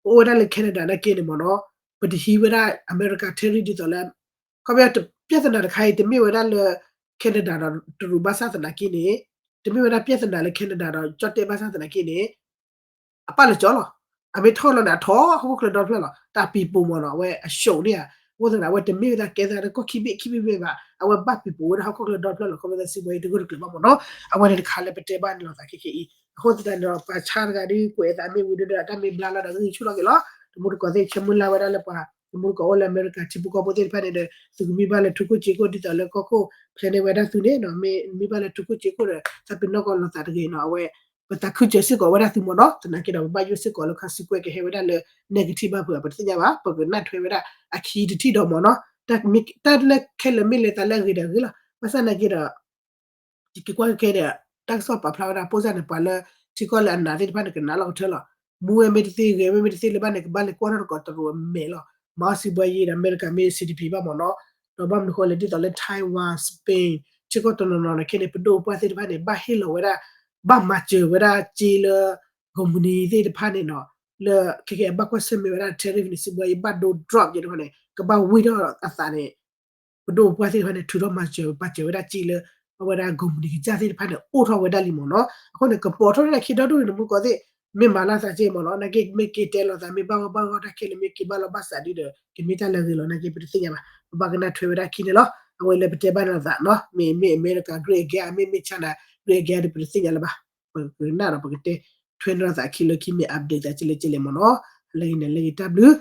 ပအိၣ်ဝဲဒၣ်လၢ Canada နာ်က့န့ၣ်မ့ၢ်နီၤ, ပတဟံးဝဲဒၣ် America tariff ဒ်သိးလၢ ခီပညီ ပြဿနာတခါအံၤ တမ့ၢ်ဝဲဒၣ်လၢ Canada ဒီးတရူးဘၣ်ဆၣ်သနာ်က့န့ၣ်, တမ့ၢ်ဝဲဒၣ်ပြဿနာလၢ Canada ဒီးကၠီၣ်တဲၣ်ဘၣ်ဆၣ်သနာ်က့န့ၣ် အပၣ်လၢကၠီလီၤ, အမ့ၢ်ထီၣ်လီၤန့ၣ် အထီၣ်ဟီၣ်ခိၣ်ချၢဒီတဖျၢၣ်လီၤ, တၢ်ပံၤပိာ်မ့ၢ်နီၤ အဝဲအ show န့ၣ်ဧါ, အဃိသတးန့ၣ် အဝဲတမ့ၢ်ဝဲဒၣ်ကဲသးလၢကီၢ်ခံဘ့ၣ်ခံဘ့ၣ်ဘၣ်, အဝဲဘၣ်ပံၤပိာ်ဝဲဒၣ်ဟီၣ်ခိၣ်ချၢဒီတဖျၢၣ်လီၤ, ခီဖျိသးစံးဝဲအံၤတဂိၢ်တကျၢၤဘၣ်မ့ၢ်နီၤ, အဝဲန့ၣ်တခါလၢပတဲဘၣ်န့ၣ်လီၤသးခဲခဲအံၤ, အဃိသတးန့ၣ်ဒီး ပှၤဆါတဂၤဒ်ကွဲးအသးမ့ၢ်ဝံၤဒီး တၢ်မ့ၢ်ဘျါလီၤဒီးဂံၢ်ဆူၣ်ထီၣ်က့ၤလီၤ, တမူတကိးသ့ၣ် ဆၢမုၢ်လၢ်ဝဲဒၣ်လၢပှၤ တမူတကိးအိၣ်လၢအမဲရကၤထံဖိကီၢ်ဖိသ့ၣ်တဖၣ်န့ၣ်ဒီး သုကမံဘၣ်လၢထူခိၣ်စ့ခိၣ်ဒ်သိးလၢကီၢ်ခိၣ် plan န့ၢ်ဝဲဒၣ်သုန့ၣ်နီၤ, မ့ၢ်မံဘၣ်လၢထူခိၣ်စ့ခိၣ်ဒီး သးပ့ၤနီၣ်ကီးလိာ်သးတဂ့ၤနီၤ, အဝဲ ပသးခုစၢၤစ့ၢ်ကီးဝဲဒၣ်သုမ့ၢ်နီၤ, သနာ်က့ဒီး ပဘၣ်ယိၣ်စ့ၢ်ကီးလၢ consequence ကဟဲဝဲဒၣ်လၢ negative ဘၣ်ဖုး ပတသ့ၣ်ညါဘၣ်, ပကနၢ်ထွဲဝဲဒၣ်အခံတထံၣ်ဒီးမ့ၢ်နီၤ, တၢ်လၢခဲလၢာ်မ့ၢ်လဲၤသးလၢအဂ့ၤဒီးအဂ့ၤလီၤ, ဘၣ်ဆၣ်သနာ်က့ဒီး ယက့ၤကွၢ်ခဲခဲဒီး တၢ်ကစီၣ်ပာ်ဖျါဝဲဒၣ် ပိၢ်စၢ်န့ၣ် ပှၤလၢထံကီၢ်လၢအနာ်သ့ၣ်တဖၣ်န့ၣ် ကနာ်လီၤကထၢလီၤ, မူဝဲမ့ၢ်တသ့ ဂဲၤဝဲမ့ၢ်တသ့လၢၤဘၣ်န့ၣ် ကဘၣ်လဲၤကွၢ်ထီၣ်သကိးတရူးအမဲာ်လီၤ, မၤအီၣ်စံးဘှါယံၤဒီး အမဲရကၤမ့ၢ် စီးဒံၣ်ပံၤ ဘၣ်မ့ၢ်နီၤ, ဒီးဘၣ်မနုၤဃိလဲၣ် ဒ်သိးလၢ Taiwan, Spain ထံကီၢ်တနီၤနီၤန့ၣ်ခဲန့ၣ် ပဒိၣ်ပှၢ်သ့ၣ်တဖၣ်န့ၣ် ဘၣ်ဟ့ၣ်လီၤဝဲဒၣ် ဘၣ်မၤစၢၤဝဲဒၣ်စ့လၢ ကုမ္ပဏီသ့ၣ်တဖၣ်န့ၣ်နီၤ, လၢခဲကဲအဘၣ်ကွၢ်ဆၢၣ်မဲာ်ဝဲဒၣ် tariff န့ၣ် စံးဘှါယံၤဘၣ်ဒိ drop ယဲတဖၣ်န့ၣ် ကဘၣ်ဝံၣ်ထီၣ်အသးန့ၣ် ပဒိၣ်ပှၢ်သ့ၣ်တဖၣ်န့ၣ် ထုးထီၣ်မၤစၢၤ ပာ်စၢၤဝဲဒၣ်စ့လၢ အဝဲဒၣ် ကုမ္ပဏီ ကစၢ်သ့ၣ်တဖၣ်န့ၣ် အိၣ်ထီၣ်ဝဲဒၣ်လံမ့ၢ်နီၤ, အဃိန့ၣ် ကပိာ်ထီၣ်ဝဲဒၣ်ခံဒီဒူၣ်န့ၣ် မူကီးသ့ၣ် မ့ၢ်မၤလၢသးက့မ့ၢ်နီၤ, နာ်က့မ့ၢ်က့ၤတဲလီၤသး မ့ၢ်ဘၣ်ဂီၢ်ဘၣ်ဂီၢ်တၢ်ခဲလၢာ် မ့ၢ်က့ၤဘၣ်လီၤဘၣ်စးဒ်ဒီး ကမ့ၢ်တၢ်လၢအဂ့ၤလီၤ, နာ်က့ပတသ့ၣ်ညါဘၣ်, ပဘၣ်ကနၢ်ထွဲဝဲဒၣ်ခံန့ၣ်လီၤ, အဝဲလၢပတဲဘၣ်န့ၣ်သးနီၤ, မ့ၢ် မ့ၢ်အမဲရကၤ great again မ့ၢ် မ့ၢ် China great again ဒီး ပတသ့ၣ်ညါလၢၤဘၣ်, ပကနၣ်ဒီးပကတဲထွဲန့ၢ်လီၤသးခံလၢခံ မ့ၢ် update သးကလဲၣ်ကလဲၣ်မ့ၢ်နီၤ, လၢအံၤန့ၣ် လၢအံၤတၢ်ဘျုး